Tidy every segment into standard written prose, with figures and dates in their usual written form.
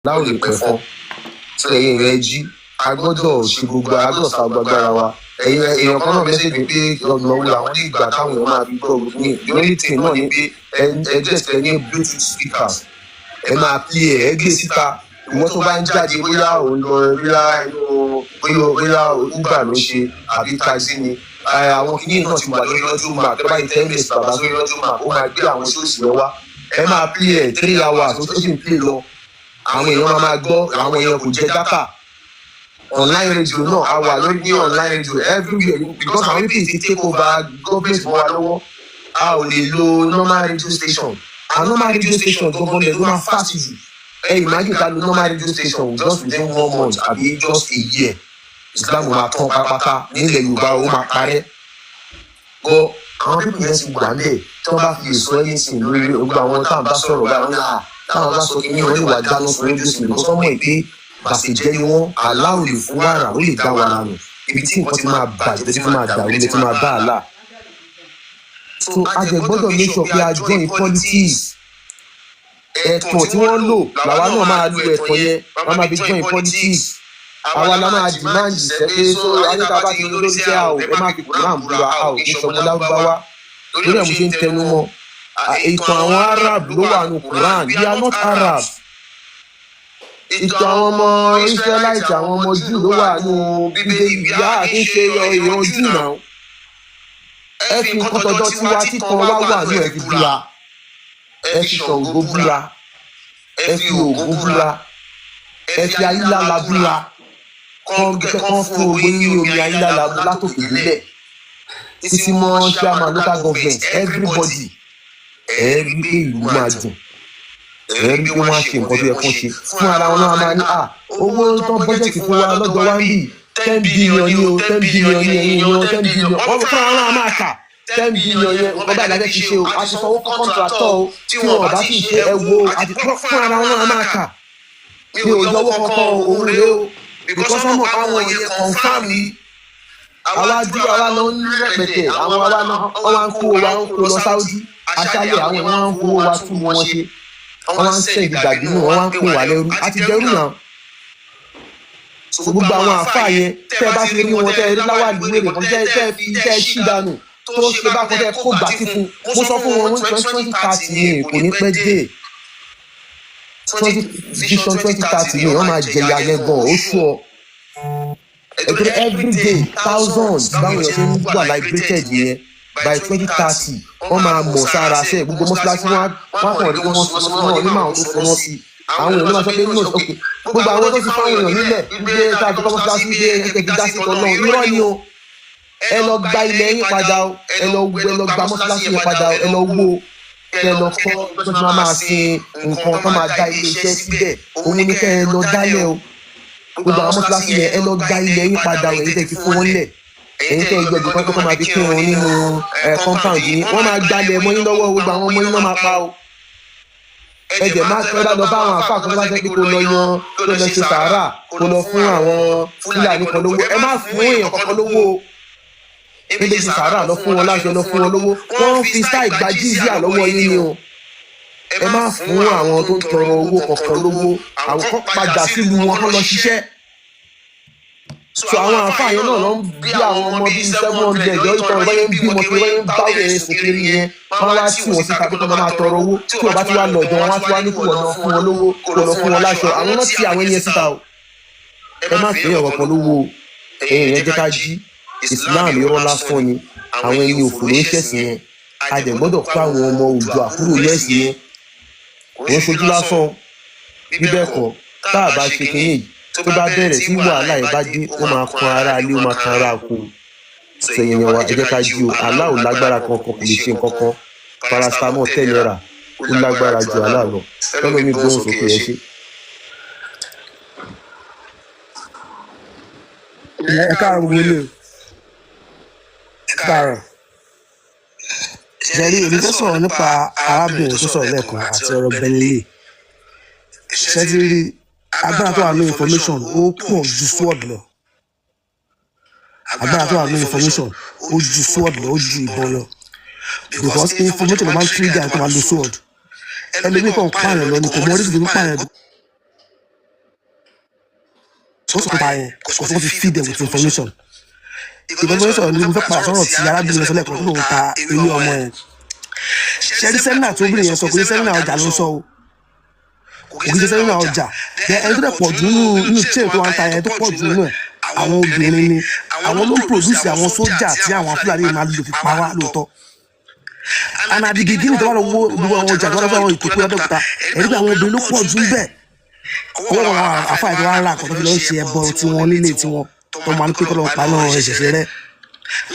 Láò lè pẹ́ fọ́ tí ẹ̀yin rẹ̀ jí. A gbọ́dọ̀ ṣe gbogbo, a gbọ́dọ̀ sa gbogbo agbára wa. Ẹ̀yin èèyàn kan náà message pé ọ̀nà wo làwọn ní ìgbà táwọn èèyàn máa fi gbọ́ ní. The only thing náà ni pé ẹ get ẹ ní Bluetooth speakers, ẹ máa play ẹ, ẹ gbé síta. Ìwọ tó bá ń jáde, bóyá òun lọ, bóyá inú, bóyá Uber ló ń ṣe àbí taxi ni, àwọn kìíní náà ti wà lórí Audiomack. Tó bá yìí tẹ́ ms bàbá sórí Audiomack, ó máa gbé àwọn shows yẹn wá. Ẹ máa play ẹ 3 hours, ó sì ń play lọ, àwọn èèyàn máa gbọ́. Àwọn èèyàn kò jẹ data. Online radio náà, a wà lórí ní online radio everywhere, because àwọn people ti take over government mọ́ wa lọ́wọ́. A ò lè lo normal radio station, and normal radio station gangan lè ló máa fast jù. Ẹ imagine ká lo normal radio station just within one month àbí just a year, Islam máa tán pátápátá nílẹ̀ Yorùbá, ó máa parẹ́. But àwọn people yẹn ti wà níbẹ̀. Tí wọ́n bá fi lè sọ anything lórí gbogbo àwọn táwọn bá sọ̀rọ̀ báyìí, wọ́n yà táwọn bá sọ kí wọ́n lè wà dáná sun rédíò sí, because wọ́n mọ̀ pé bàṣẹ̀jẹ́ ni wọ́n. Allah ò lè fún wàrà, ó lè dá wàrà nù. Ibi tí nǹkan ti máa bàjẹ́, tó ti máa dàrú, lè ti máa bá àlà. So a jẹ gbọ́dọ̀ make sure pé a join politics. Ẹ̀tàn tí wọ́n lò làwa náà máa lo ẹ̀tàn yẹn, wọ́n máa fi join politics. Àwa la máa demand sẹ́ pé so ayéta bá ti lórí iṣẹ́, a ò ẹ má fi Quran búra, a ò kí sọmọ Lárúbáwá. Torí ẹ̀ mo ṣe ń tẹnu mọ́, ìtàn àwọn Arab ló wà ní Quran. We are not Arabs. Ìtàn àwọn ọmọ Israelite, àwọn ọmọ Júù ló wà ní Bíbélì. Bí a kì í ṣe èèyàn Júù náà. Ẹ fi nǹkan tọjọ́ tiwa títàn wá wà ní, ẹ fi búra, ẹ fi Ṣàngó búra, ẹ fi Ògún búra, ẹ fi Ayílála búra, kán fún ogbó ní omi Ayílála látòkè délẹ̀ títí mọ́ chairman local government, everybody. Ẹ rí pé ìlú máa dùn, ẹ rí pé wọ́n á ṣe nǹkan tó yẹ kán ṣe fún ara wọn náà. Máa ní à owó tán budget fún wa lọ́jọ́ wá ń bì, 10 billion ní o, 10 billion ní. Ẹ̀yìn yan 10 billion, wọ́n fún ara wọn máa kà 10 billion yẹn. Nǹkan báyìí la fẹ́ fi ṣe o, a ti sanwó fún contractor o, tí wọn ò bá sì ṣe, ẹ wo, àti fún ara wọn máa kà. Mi ò yọwọ́ kankan o, òun rèé o, because wọ́n mọ̀ pé àwọn yẹn confirm ni. Àwa dúró, àwa lọ ń rẹpẹtẹ, àwọn àwa náà wọ́n wá ń kó wa, ń kó lọ Saudi aṣálẹ̀. Àwọn èèyàn wá ń fowó wa tún wọn ṣe, wọ́n wá ń send dàbínú, wọ́n wá ń pè wá lẹ́rú àti dẹrú náà. So gbogbo àwọn àáfàá yẹn, tẹ́ ẹ bá ti rí wọn, tẹ́ ẹ rí láwàlú wèrè kan, tẹ́ ẹ fi tẹ́ ẹ ṣí dànù, tó ṣe bákan, tẹ́ ẹ kó gbà sí fún. Mo sọ fún wọn, 2030 ni, kò ní pẹ́ dé. Twenty vision 2030 ni wọ́n máa jẹ̀yà yẹn gan, ó sú ọ ẹgbẹ́. Everyday thousands báwọn èèyàn ṣe ń wà liberated yẹn, by 2030 wọ́n máa mọ̀ sára ṣe gbogbo mọ́ṣáláṣí. Wọn á kàn rí wọn sọ wọn ní màá tó fọwọ́ sí. Àwọn èèyàn ló máa sọ pé no, ok, gbogbo àwọn tó ti fáwọn èèyàn nílẹ̀ gbé tá a fi kọ́ mọ́ṣáláṣí gbé ẹ̀kẹ́ fi dá sí tọ́lọ́, irọ́ ni o. Ẹ lọ gba ilẹ̀ yín padà o, ẹ lọ gba mọ́ṣáláṣí yẹn padà o, ẹ lọ wó, kẹ lọ kọ́ tó ti máa sin nǹkan tó máa dá ilé iṣẹ́ síbẹ̀. Òun ni kẹ́ ẹ lọ dálẹ̀ o. Gbogbo àwọn mọ́ṣáláṣí yẹn, ẹ lọ gba ilẹ̀ yín padà o. Ẹ̀yin tẹ́ ti fún wọn lẹ̀, ẹ̀yin tẹ́ yọ ibìkan tó kọ́ máa fi kírun nínú compound yín, wọ́n máa gbalẹ̀ mọ́ yín lọ́wọ́. Gbogbo àwọn ọmọ yín náà máa pa o. Ẹ jẹ̀ má ẹ bá lọ bá àwọn àfáà kan tó bá jẹ́ pé kó lọ yan, kó lọ ṣe sàárà, kó lọ fún àwọn Fúlàní kan lówó. Ẹ má fún èèyàn kankan lówó o. Níbi ṣe sàárà, lọ fún wọn láṣọ, lọ fún wọn lówó, wọ́n fi style gba jíjíà lọ́wọ́ yín ni o. Ẹ má fún àwọn tó ń tọrọ owó kankan lówó. Àwọn kan padà sílùú wọn, kán lọ ṣiṣẹ́. So àwọn àáfàá yẹn náà ló ń bí àwọn ọmọ bíi 700 yọ ìtàn báyẹn ń bímọ kiri, báyẹn ń bá wẹ̀rẹ̀ sùn kiri yẹn. Wọ́n wá tì wọ́n síta pé kí wọ́n máa tọrọ owó. Tí wọ́n bá ti wá lọ ọ̀dọ̀ wọn, wá ti wá ní kí wọ́n lọ fún wọn lówó, kó lọ fún wọn láṣọ. Àwọn náà ti àwọn yẹn síta o. Ẹ má fi ọ̀rọ̀ kan lówó o. Ẹ̀yin yẹn, jẹ́ ká jí. Islam, irọ́ lásán ni. Àwọn ẹni òfò ló ń ṣẹ̀sìn yẹn. A dẹ̀ gbọ́dọ̀ kó àwọn ọmọ Oòduà kúrò ní ẹ̀sìn yẹn. Kò ń ṣojú lásán. Bí bẹ́ẹ̀ kọ́, tá a bá ṣe kinní yìí, tó bá bẹ̀rẹ̀ tí wàhálà yẹn bá dé, ó máa kan ara ilé, ó máa kan ara oko. Sẹ́yìn yẹn wa, ẹ jẹ́ ká jí o. Allah ò lágbára kankan, kò lè ṣe nǹkan kan. Paracetamol 10 naira, ó lágbára ju Allah lọ. Lọ́nà mi gbóhùn sókè, ẹ ṣe. Ẹ káàárọ̀ gbogbo ilé o. Ẹ káàárọ̀. Ṣe rí, èmi fẹ́ sọ̀rọ̀ nípa arábìnrin tó sọ̀rọ̀ lẹ́ẹ̀kan àti ọ̀rọ̀ Benile. Ṣe ti rí agbára tó wà ní information, ó pọ̀ ju sword lọ. Agbára tó wà ní information, ó ju sword lọ, ó ju ìbọn lọ, because information ló máa ń trigger tó máa lo sword. Ẹlòmíì kàn pààyàn lọ ni, kò mọ oríṣiríṣi pààyàn. Tó sọ pa yẹn, because wọ́n ti feed them with information. Ìgbà tó ń sọ̀rọ̀ ni mo fẹ́ padà sọ̀rọ̀ tí arábìnrin sọ lẹ́ẹ̀kan tó lóun ta ewé ọmọ yẹn. Ṣẹ́rí seminar tó obìnrin yẹn sọ, kò ní seminar ọjà ló ń sọ o, kò kì í ṣe seminar ọjà. Then ẹni tó dẹ̀ pọ̀ jù nínú chain tó wà ń ta yẹn, tó pọ̀ jù nínú ẹ̀, àwọn obìnrin ni. Àwọn ló ń produce àwọn sójà tí àwọn Fúlàní máa lò fi pa wá lóòótọ́. And at the beginning, tó bá lọ wo gbogbo àwọn ọjà tó bá lọ fún àwọn ìkókó Abẹ́òkúta, ẹ̀rí pé àwọn obìnrin ló pọ̀ jù ń bẹ̀. Ọwọ́ àwọn àfáà tó wá ń ra àkọ́tọ́ fi lọ ṣe ẹbọ tiwọn nílé tiwọn tó máa ń pé kọ́ lọ́ọ́ pa náà ẹ̀ṣẹ̀ṣẹ̀ rẹ̀.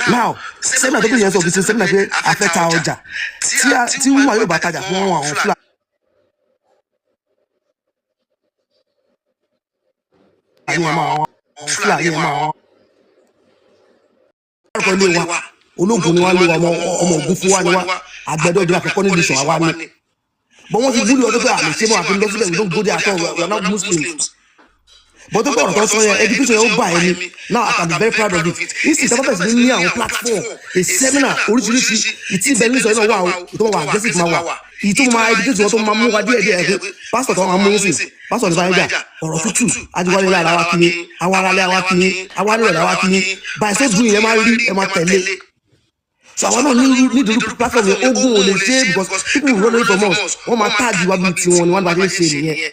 Now, seminar tó bí yẹn sọ kì í ṣe seminar pé a fẹ́ ta ọjà. Tí wúwa yóò bá tajà fún àwọn Fúlàní ẹ̀ máa àwọn Fúlàní ẹ̀ máa àwọn ọkọ̀ ilé wa, ológun ni wá lé wa, ọmọ ògún fún wa ni wá, àgbẹ̀dọ̀ ìjọba àkọ́kọ́ nílùú ìṣàn àwa ni. But wọ́n ti búlù ọdún pé àlè ṣe mọ́ àfi lọ síbẹ̀. We don't go there at all, we are not Muslims. But tó pé ọ̀rọ̀ tó ń sọ yẹn, education yẹn, ó bà ẹ́ ni. Now I can be very proud of it. Instead sábà bẹ̀rẹ̀ sí ní àwọn platform, a seminar oríṣiríṣi, ìtí ibẹ̀ ní sọ yẹn náà wà o, ìtọ́ wà aggressive máa wà, ìtọ́ máa educate wọn, tó máa mú wa díẹ̀ díẹ̀ pé pastor tó máa mú yín sí, pastor ní báyìí jà ọ̀rọ̀ tútù ajíwálé lára wa kiri, àwa aráalé àwa kiri, àwa nírọ̀lẹ́ àwa kiri. By so doing, ẹ máa rí, ẹ máa tẹ̀lé. So àwọn náà ní nítorí platform yẹn, ogun ò lè ṣe é because people will run away from us. Wọ́n máa tag wa bíi tiwọn ni wọ́n bá ṣe ń ṣe nìyẹn.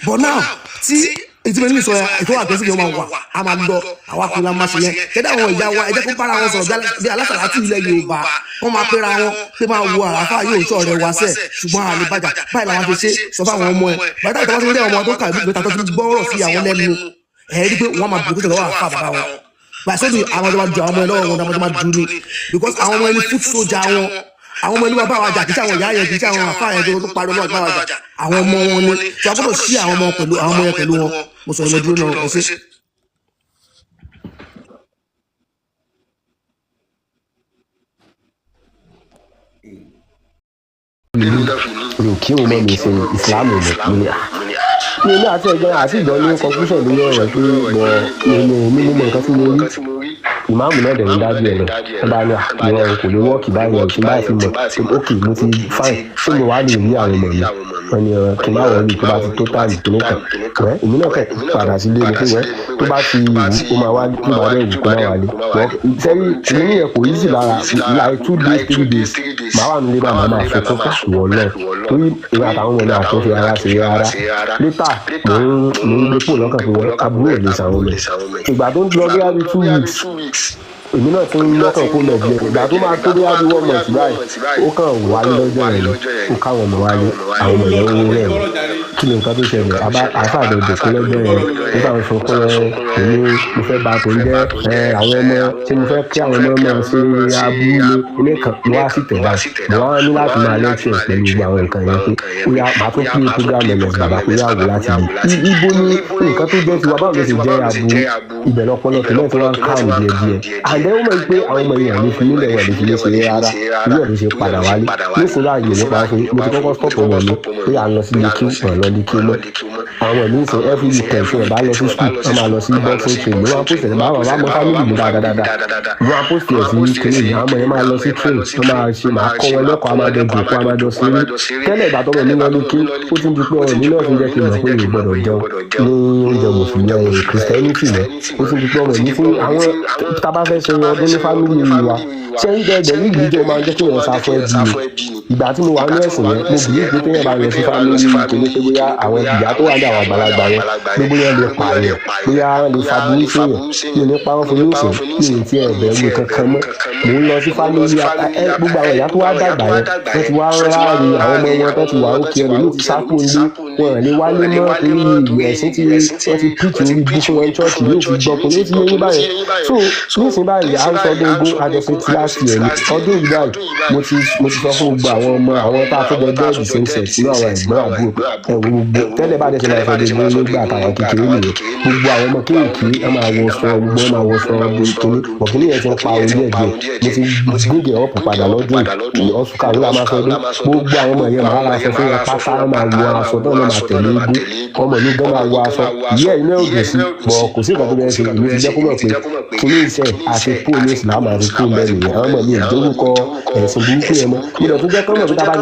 But now, tí ètí mi ní sọ yẹn, ètò aggressive yẹn máa wà, a máa lọ, àwa kò la máa ṣe yẹn. Ṣẹ́dá àwọn ìyá wa, ẹ jẹ́ kó bára wọn sọ̀rọ̀ bí alásàlátù ilẹ̀ Yorùbá, wọ́n máa pera wọn pé máa wo àràfà yóò sọ ọ̀rẹ́ wa sẹ̀, ṣùgbọ́n àlè bàjá báyìí làwọn ṣe ṣe sọ fún àwọn ọmọ ẹ̀. Bàtà ìtọ́ bá ti rí àwọn ọmọ tó kàwé bí tó ti gbọ́rọ̀ sí àwọn lẹ́nu ẹ̀ rí pé wọ́n máa bùkún lọ́wọ́ àfa bàbá wọn. Gbàsódì àwọn ọmọdé máa ju àwọn ọmọ ẹ lọ́wọ́ wọn, àwọn ọmọdé máa ju ni because àwọn ọmọ ẹni foot soldier wọn, àwọn ọmọ ẹni máa bá wa jà, kì í ṣe àwọn ìyá yẹn, kì í ṣe àwọn àfa yẹn tó pariwo náà bá wa jà, àwọn ọmọ wọn ni. Tí a gbọ́dọ̀ sí àwọn ọmọ pẹ̀lú àwọn ọmọ yẹn pẹ̀lú wọn. Mo sọ ìmọ̀ dúró náà, ẹ ṣe. Mi ò kírun mọ́, mi ṣe ìsìlámù mọ́. Mo ní à mi ní àti ẹ̀gbọ́n àti ìjọ ní conclusion lórí ọ̀rọ̀ pé mọ̀ mi mo mọ nǹkan tí mo rí. Ìmáàmù náà dẹ̀ ń dájú ẹ̀ lọ, wọ́n bá ní ìwọ̀n kò lè wọ́ọ̀kì báyìí ọ̀ tí báyìí ti mọ̀. Ok, mo ti fine, ṣé mo wá lè rí àwọn ọmọ mi? Wọ́n ní kí n má wọrí, tó bá ti tó táàmì kìíní kan wẹ́, èmi náà kẹ̀ padà sílé ni pé wẹ́, tó bá ti wù ó máa wá, tó bá dẹ̀ wù kó má wálé. Wọ́n sẹ́rí kìíní yẹn kò easy lára, like 2 days, 3 days, màá wà nílé bá màá máa fọkún ìwọ náà, torí èmi àtàwọn ọmọ náà àtúnfi ara ṣe rárá. Later, mò ń gbé pò lọ́kàn pé wọ́n aburú ò lè sàwọn ọmọ. Ìgbà tó ń lọ bí i 2 weeks, èmi náà tún lọ́kàn kó lọ bí ìgbà tó máa tó bí i 1 month báyìí, ó kàn wálé lọ́jọ́ yẹn ni, ó káwọn ọmọ wálé, àwọn ọmọ yẹn ń rẹ̀ wọ́n. Kí ni nǹkan tó ṣẹlẹ̀? Àfàdé òdòkó lọ́jọ́ yẹn, ó kàn sọ pé èmi mo fẹ́ ba tòun jẹ́ ẹ, àwọn ọmọ tí mo fẹ́ kí àwọn ọmọ máa ṣe aburú ni ilé kan mo wá sí tẹ̀lá. Mo wá ní láti máa lẹ́tí ẹ̀ pẹ̀lú gbogbo àwọn nǹkan yẹn pé ó yá, màá tún pín program ẹ̀ lọ bàbá pé yá wò láti bí ibo ni nǹkan tó jẹ́ tiwa, báwo ló ṣe jẹ́ aburú ibẹ̀ lọ́pọlọ tẹ̀lé tí wọ́n ń káàmù díẹ̀ díẹ̀. Àǹdẹ́ ó mọ̀ pé àwọn ọmọ yẹn lè fi nílẹ̀ wọn lè fi lè ṣe rárá, irú ẹ̀ ló ṣe padà wálé nísìnyí láàyè nípa fún mo ti kọ́kọ́ stop ọmọ mi pé à ń lọ sí ilé kí wọ́n lọ ilé kí mọ́. Àwọn ọmọ mi ń sìn every weekend tí wọ́n bá lọ sí school, wọ́n máa lọ sí boxing train. Mo máa post ẹ̀ bá wọn bá mọ family mi dáadáa, mo máa post ẹ̀ sí kiri mi. Àwọn ọmọ yẹn máa lọ sí train, wọ́n máa ṣe, máa kọ́ wọn lẹ́kọ̀ọ́, a máa jọ jòkó, a máa jọ ṣeré. Tẹ́lẹ̀ ìgbà tọ́mọ mi lọ ní kí ó ti ń di pé ọmọ mi náà ti jẹ́ kí n mọ̀ pé mi ò gbọ́dọ̀ jẹun ní oúnjẹ mùsùlùmí ọ̀hún Christianity mọ́. Ó ti ń di pé ọmọ mi fún àwọn tá a bá fẹ́ ṣe ọdún ní family wa, ṣé ń jẹ́ ẹ̀jẹ̀ yìí jẹ́ máa ń jẹ́ kí wọ́n sá fún ẹbí mi. Ìgbà tí mo wà ní ẹ̀sìn yẹn, mo bìlí pé téèyàn bá lọ sí family kìíní pé bóyá àwọn ìyá tó wà ní àwọn àgbàlagbà yẹn pé bóyá lè pààyàn, bóyá lè fa burú séèyàn. Mi ò ní parọ́ fún yín sìn, mi ò tiẹ̀ bẹ̀rù kankan mọ́. Mò ń lọ sí family ẹ, gbogbo àwọn ìyá tó wá dàgbà yẹn, wọ́n ti wá ráre àwọn ọmọ wọn tó ti wà ókè, ẹlòmíì ti sá kúrò nílé, wọn ò lè wálé mọ́ torí ẹ̀sìn tí wọ́n ti preach orí ibú fún wọn church yóò fi gbọ́ pé ó ti yé yín báyẹn. So nísìnyí báyìí, à ń sọ ọdún ogún àjọṣe ti last year ni ọdún yìí báyìí. Mo ti sọ fún gbogbo àwọn ọmọ àwọn tá a tó jọ jẹ́ the same set nínú àwọn ẹ̀gbọ́n àbúrò ẹ̀ wo gbogbo tẹ́lẹ̀ bá dẹ̀ ṣe máa sọdún ogún nígbà táwọn kékeré nìyẹn. Gbogbo àwọn ọmọ kéèké ẹ máa wọ sọ, gbogbo ẹ máa wọ sọ kíní bọ̀kíní yẹn ti ń pa orí ẹ̀ díẹ̀. Mo ti gbígbẹ̀ ọ̀pù padà lọ́dún yìí, ọ̀sùn kàwé la máa sọdún. Gbogbo àwọn ọmọ yẹn máa ra aṣọ fún wọn pátá, máa wọ aṣọ tó náà máa tẹ̀lé egún. Ọmọ mi gan máa wọ aṣọ yíyẹ, inú ẹ̀ ò dùn sí bọ̀, kò sí nǹkan tó bẹ́ẹ̀ ṣe. Èmi ti jẹ́ kó mọ̀ pé kíní iṣẹ́ àti kú ní ìsìlámù àti kú bẹ́ẹ̀ nìyẹn. Àwọn ọmọ mi ò dórúkọ ẹ̀sìn burúkú yẹn mọ́. Mo dẹ̀ tún jẹ́ kó mọ̀ pé tá a bá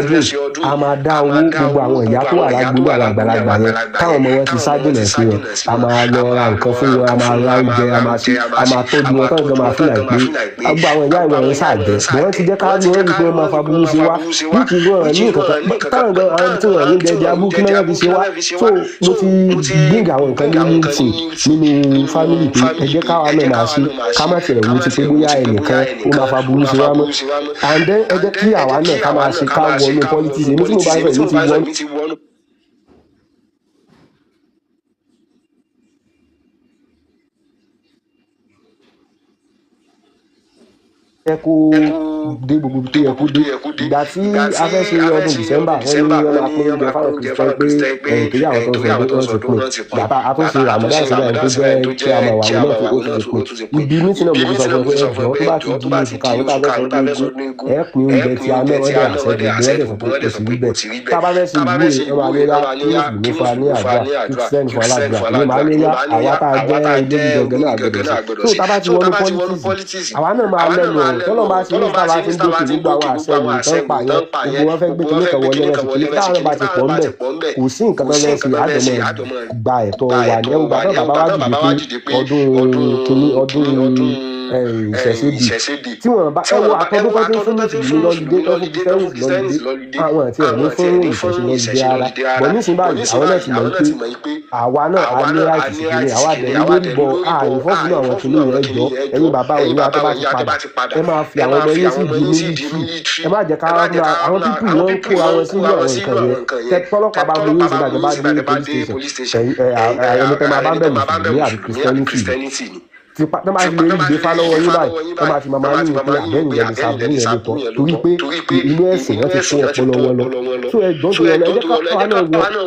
ti fẹ́ ṣe ọdún A máa dá owó, gbogbo àwọn ìyá tó wà lágboolé, àwọn àgbàlagbà yẹn táwọn ọmọ wọn ti ságìnà sí wọn, a máa lọ ra nǹkan fún wọn, a máa ra oúnjẹ, a máa ṣe, a máa tọ́jú wọn, táwọn gan máa feel like pé gbogbo àwọn ìyá ìwọ̀n ń ṣàjẹ́ bọ̀. Wọ́n ti jẹ́ ká ní wọ́n rí pé wọ́n máa fa burú ṣe wá, which is wọ́n ní nǹkan kan táwọn gan, àwọn tí wọ́n ní jẹjẹ abú kí náà fi ṣe wá. So mo ti bring àwọn nǹkan ní new thing nínú family pé ẹ jẹ́ káwa náà máa ṣe, ká má tiẹ̀ wo ti pé bóyá ẹnìkan ó máa fa burú ṣe wá mọ́. And then ẹ jẹ́ kí àwa náà ká máa ṣe, ká wọnú politics. Èmi tí mo bá ń sọ, èmi ti wọnú. Yẹ kó dé gbogbo ibi tó yẹ kó dé. Ìgbà tí a fẹ́ ṣe ọdún December, wọ́n ní wọ́n máa pín oúnjẹ fáwọn Christian pé ẹ̀yìn torí àwọn tó ń sọ ọdún tó ti pín. Bàbá a tún ṣe Ramadan síbẹ̀, tó jẹ́ kí a máa wà wọn náà tó ó ti pín. Ibi meeting náà mo ti sọ fún ẹ pé ẹjọ́, tó bá ti di oṣù karùn-ún tá a fẹ́ sọ ọdún eégún, ẹ pín oúnjẹ tí a náà, wọ́n dẹ̀ àṣẹ gbogbo, wọ́n dẹ̀ sọ pé kò sí rí bẹ́ẹ̀. Tá a bá fẹ́ ṣe ìwúre, wọ́n máa ní rá kí mùsùlùmí fún wa ní àdúrà, Christian fún wa ládùúrà, èmi máa ní rá àwa tá a jẹ́ olórí gangan náà àgbẹ̀dẹ̀ sí. So tá a bá ti wọnú politics, àwa náà máa lẹ́nu ọ̀rọ̀. Tọ́lọ́ bá ṣe ní sábà ti ń dókè gbogbo àwọn àṣẹ ìwé tán pa yẹn, gbogbo wọn fẹ́ gbé kinní kan wọlé wọn sì kìíní táwọn bá ti pọ̀ ńbẹ̀, kò sí nǹkan tó fẹ́ ṣe. Àjọmọ̀ gba ẹ̀tọ́ wa ní ẹ̀wọ̀n gbà náà. Bàbá wa dìde pé ọdún kìíní, ọdún ìṣẹ̀ṣe dì tí wọ́n bá ẹ wo àtọ́dún kan tó fún mùsùlùmí lọ́lùdé, tó fún Christians lọ́lùdé, àwọn àti ẹ̀ ní fún ìṣẹ̀ṣe lọ́lùdé ara bọ̀. Nísìnyí báyìí, àwọn náà ti mọ̀ pé àwa náà a ní right sí kìíní, àwa dẹ̀ ní lórí bọ̀ ààyè fọ́ọ̀fù náà. Àwọn kìíní yẹn jọ, ẹ̀yin bàbá wa, ẹ̀yin wa tó bá ti padà, ẹ máa fi àwọn ọmọ yín sí di military. Ẹ má jẹ́ ká àwọn people wọn ń kó àwọn sínú àwọn nǹkan yẹn. Tẹ tọ́lọ́pàá bá mú yín sí ìbàjẹ́ bá dé police station, ẹni tẹ́ máa bá bẹ̀ mùsùlùmí àbí Christianity ni tipa tó máa fi lè rí ìgbéfá lọ́wọ́ yín báyìí, tó máa fi máa ní ìpín àbẹ́yìn yẹn lè sàbúrú yẹn lè tọ́, torí pé inú ẹ̀sìn wọn ti kó ọpọlọ wọn lọ. So ẹ jọ̀ọ́, tó yẹ lọ, ẹ jẹ́ káwa náà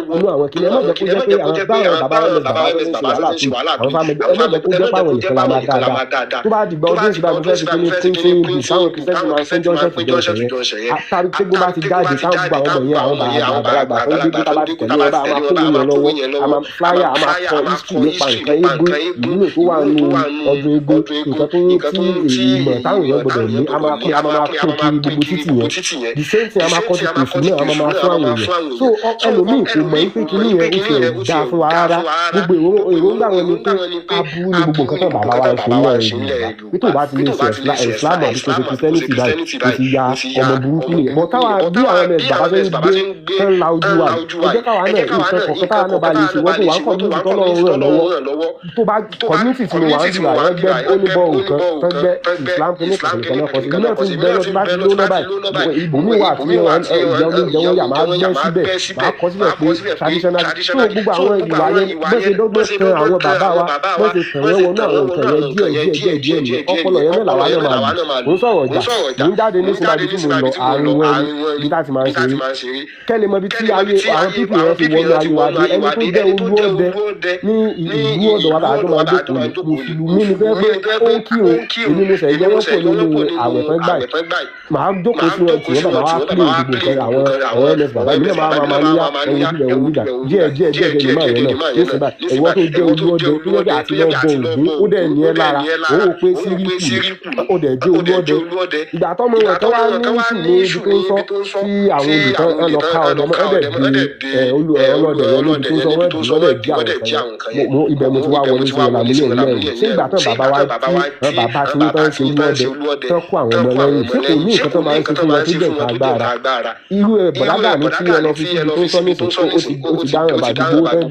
wọ inú àwọn kìnìún. Ẹ má jẹ́ kó jẹ́ pé àwọn báwọn bàbá wọn lọ bàbá wọn ń ṣe wàhálà tó àwọn fáwọn ẹgbẹ́. Ẹ má jẹ́ kó jẹ́ pé àwọn nìkan la máa dáadáa. Tó bá dìgbà ọdún ìṣúná, mo fẹ́ fi kíní pín bù táwọn kìrìsìtẹ́nì máa ń fẹ́ jọ́sẹ̀ fìjọ ṣẹ̀ yẹn, tàbí tí gbogbo bá ti jáde, táwọn gbogbo àwọn ọmọ yẹn, àwọn àgbàlagbà tó ń gbé, tá bá ti tẹ̀lé wọn bá a máa kó yẹn lọ́wọ́, a máa flyer, a máa kọ history nípa nǹkan eégún, ìwúlò tó wà nù ọdún eégún, nǹkan tó tí ìmọ̀ táwọn èèyàn gbọdọ̀ ní, a máa pín, a máa pín kiri gbogbo títì yẹn. The same thing, a máa kọ́ ti pèsè náà, a máa máa fún àwọn èèyàn. So ẹlòmíì kò mọ̀ pé kíní yẹn ó ti ẹ̀ dáa fún wa rárá. Gbogbo èròǹgbà wọn ni pé aburú ni gbogbo nǹkan tó bàbá wa ń ṣe nílẹ̀ Yorùbá, pé tó bá ti lè ṣe Islam àbí kò ṣe Christianity báyìí, kò ti ya ọmọ burúkú nìyẹn. But táwa bí àwọn ọmọ ẹgbàá bá ṣe ń gbé tán la ojú wa, ẹ jẹ́ káwa náà nǹkan kọ̀ọ̀kan táwa náà bá lè ṣe. Wọ́n tó wà ń community tọ́lọ́run ràn lọ́wọ́, tó bá community tí mo wà ń jùlọ, àwọn ẹgbẹ́ ó ní bọ́ nǹkan tó gbẹ́ Islam kìíní kìíní kan náà kọ́ sí ìlú náà ti bẹ́ẹ̀ lọ. Tí bá ti lóná báyìí, ibòmí wà tí ìyá oníjẹ wọn yà máa gbẹ́ síbẹ̀, máa kọ́ síbẹ̀ pé traditional. Tó gbogbo àwọn ìwà yẹn, bó ṣe dọ́gbọ́n tan àwọn bàbá wa, bó ṣe tàn wọ́n wọnú àwọn nǹkan yẹn díẹ̀ díẹ̀ díẹ̀ díẹ̀ nìyẹn. Ọpọlọ yẹn náà làwa náà máa lò. Kò ń sọ̀rọ̀ ọjà mò ń jáde ní sinmi àbí tí mo lọ àárín wọn ni ibi tá a ti máa ń ṣeré, kẹ́lẹ́ mọ ibi tí ayé àwọn people yẹn fi wọnú ayé wa dé. Ẹni tó jẹ́ olú ọdẹ ní ìlú ọ̀dọ̀ wa tàbí tó máa ń jókòó, mùsùlùmí ni, bẹ́ẹ̀ pé ó ń kírun. Èmi mo ṣẹ̀ yẹ wọ́n pọ̀ nínú àwẹ̀ tán gbà yìí, màá jókòó sí wọn tì wọ́n, bàbá wa pílè gbogbo nǹkan àwọn ms bàbá mi náà máa máa níyà ẹ̀wọ̀n ojú ẹ̀wọ̀n ojú díẹ̀ díẹ̀ díẹ̀ díẹ̀ ní máa yẹn náà ní sèbà. Ẹ̀wọ́n tó jẹ́ olú ọdẹ tó yẹ àti lọ bọ Ògún, ó dẹ̀ ní ẹ lára, òun ò pé síríkù, ó dẹ̀ jẹ́ olú ọdẹ. Ìgbà tọ́mọ rẹ̀ tó wá ní ìṣù ní ibi tó ń sọ tí àwọn olùtọ́ ẹ lọ ká ọdẹ mọ́, ẹ dẹ̀ di ọlọ́dẹ yẹn níbi tó ń sọ, wọ́n dì wọ́n dẹ̀ di àwọn kan yẹn. Ibẹ̀ mo ti wá wọlé sí ọ̀la mi ní ẹ̀yìn ẹ̀rù. Ṣé ìgbà tán bàbá wa tí bàbá tí wọ́n tán ṣe olú ọdẹ tán kó àwọn ọmọ lẹ́yìn, ṣé kò ní nǹkan tó máa ń ṣe fún wọn tó jẹ́ nǹkan agbára? Irú ẹ̀ bọ̀dágà mi tí ẹ lọ fi síbi tó ń sọ nísìnyí, ó ti dáràn bàbí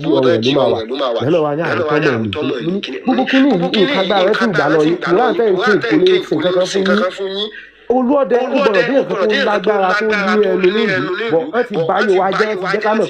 gbowó tán jí ọrùn ẹ̀ ló máa wà lẹ́nà wa ní àìtọ́ mọ̀ ní gbogbo kíní nǹkan agbára ẹ̀ sì gbà lọ yìí. Kùrán tẹ̀ ń ké kò lè ṣe nǹkan kan fún yín. Olúọdẹ ó gbọ́dọ̀ bí nǹkan tó lágbára tó ní ẹnu nílùú bọ̀. Wọ́n ti báyé wa jẹ́, ti jẹ́ ká mọ̀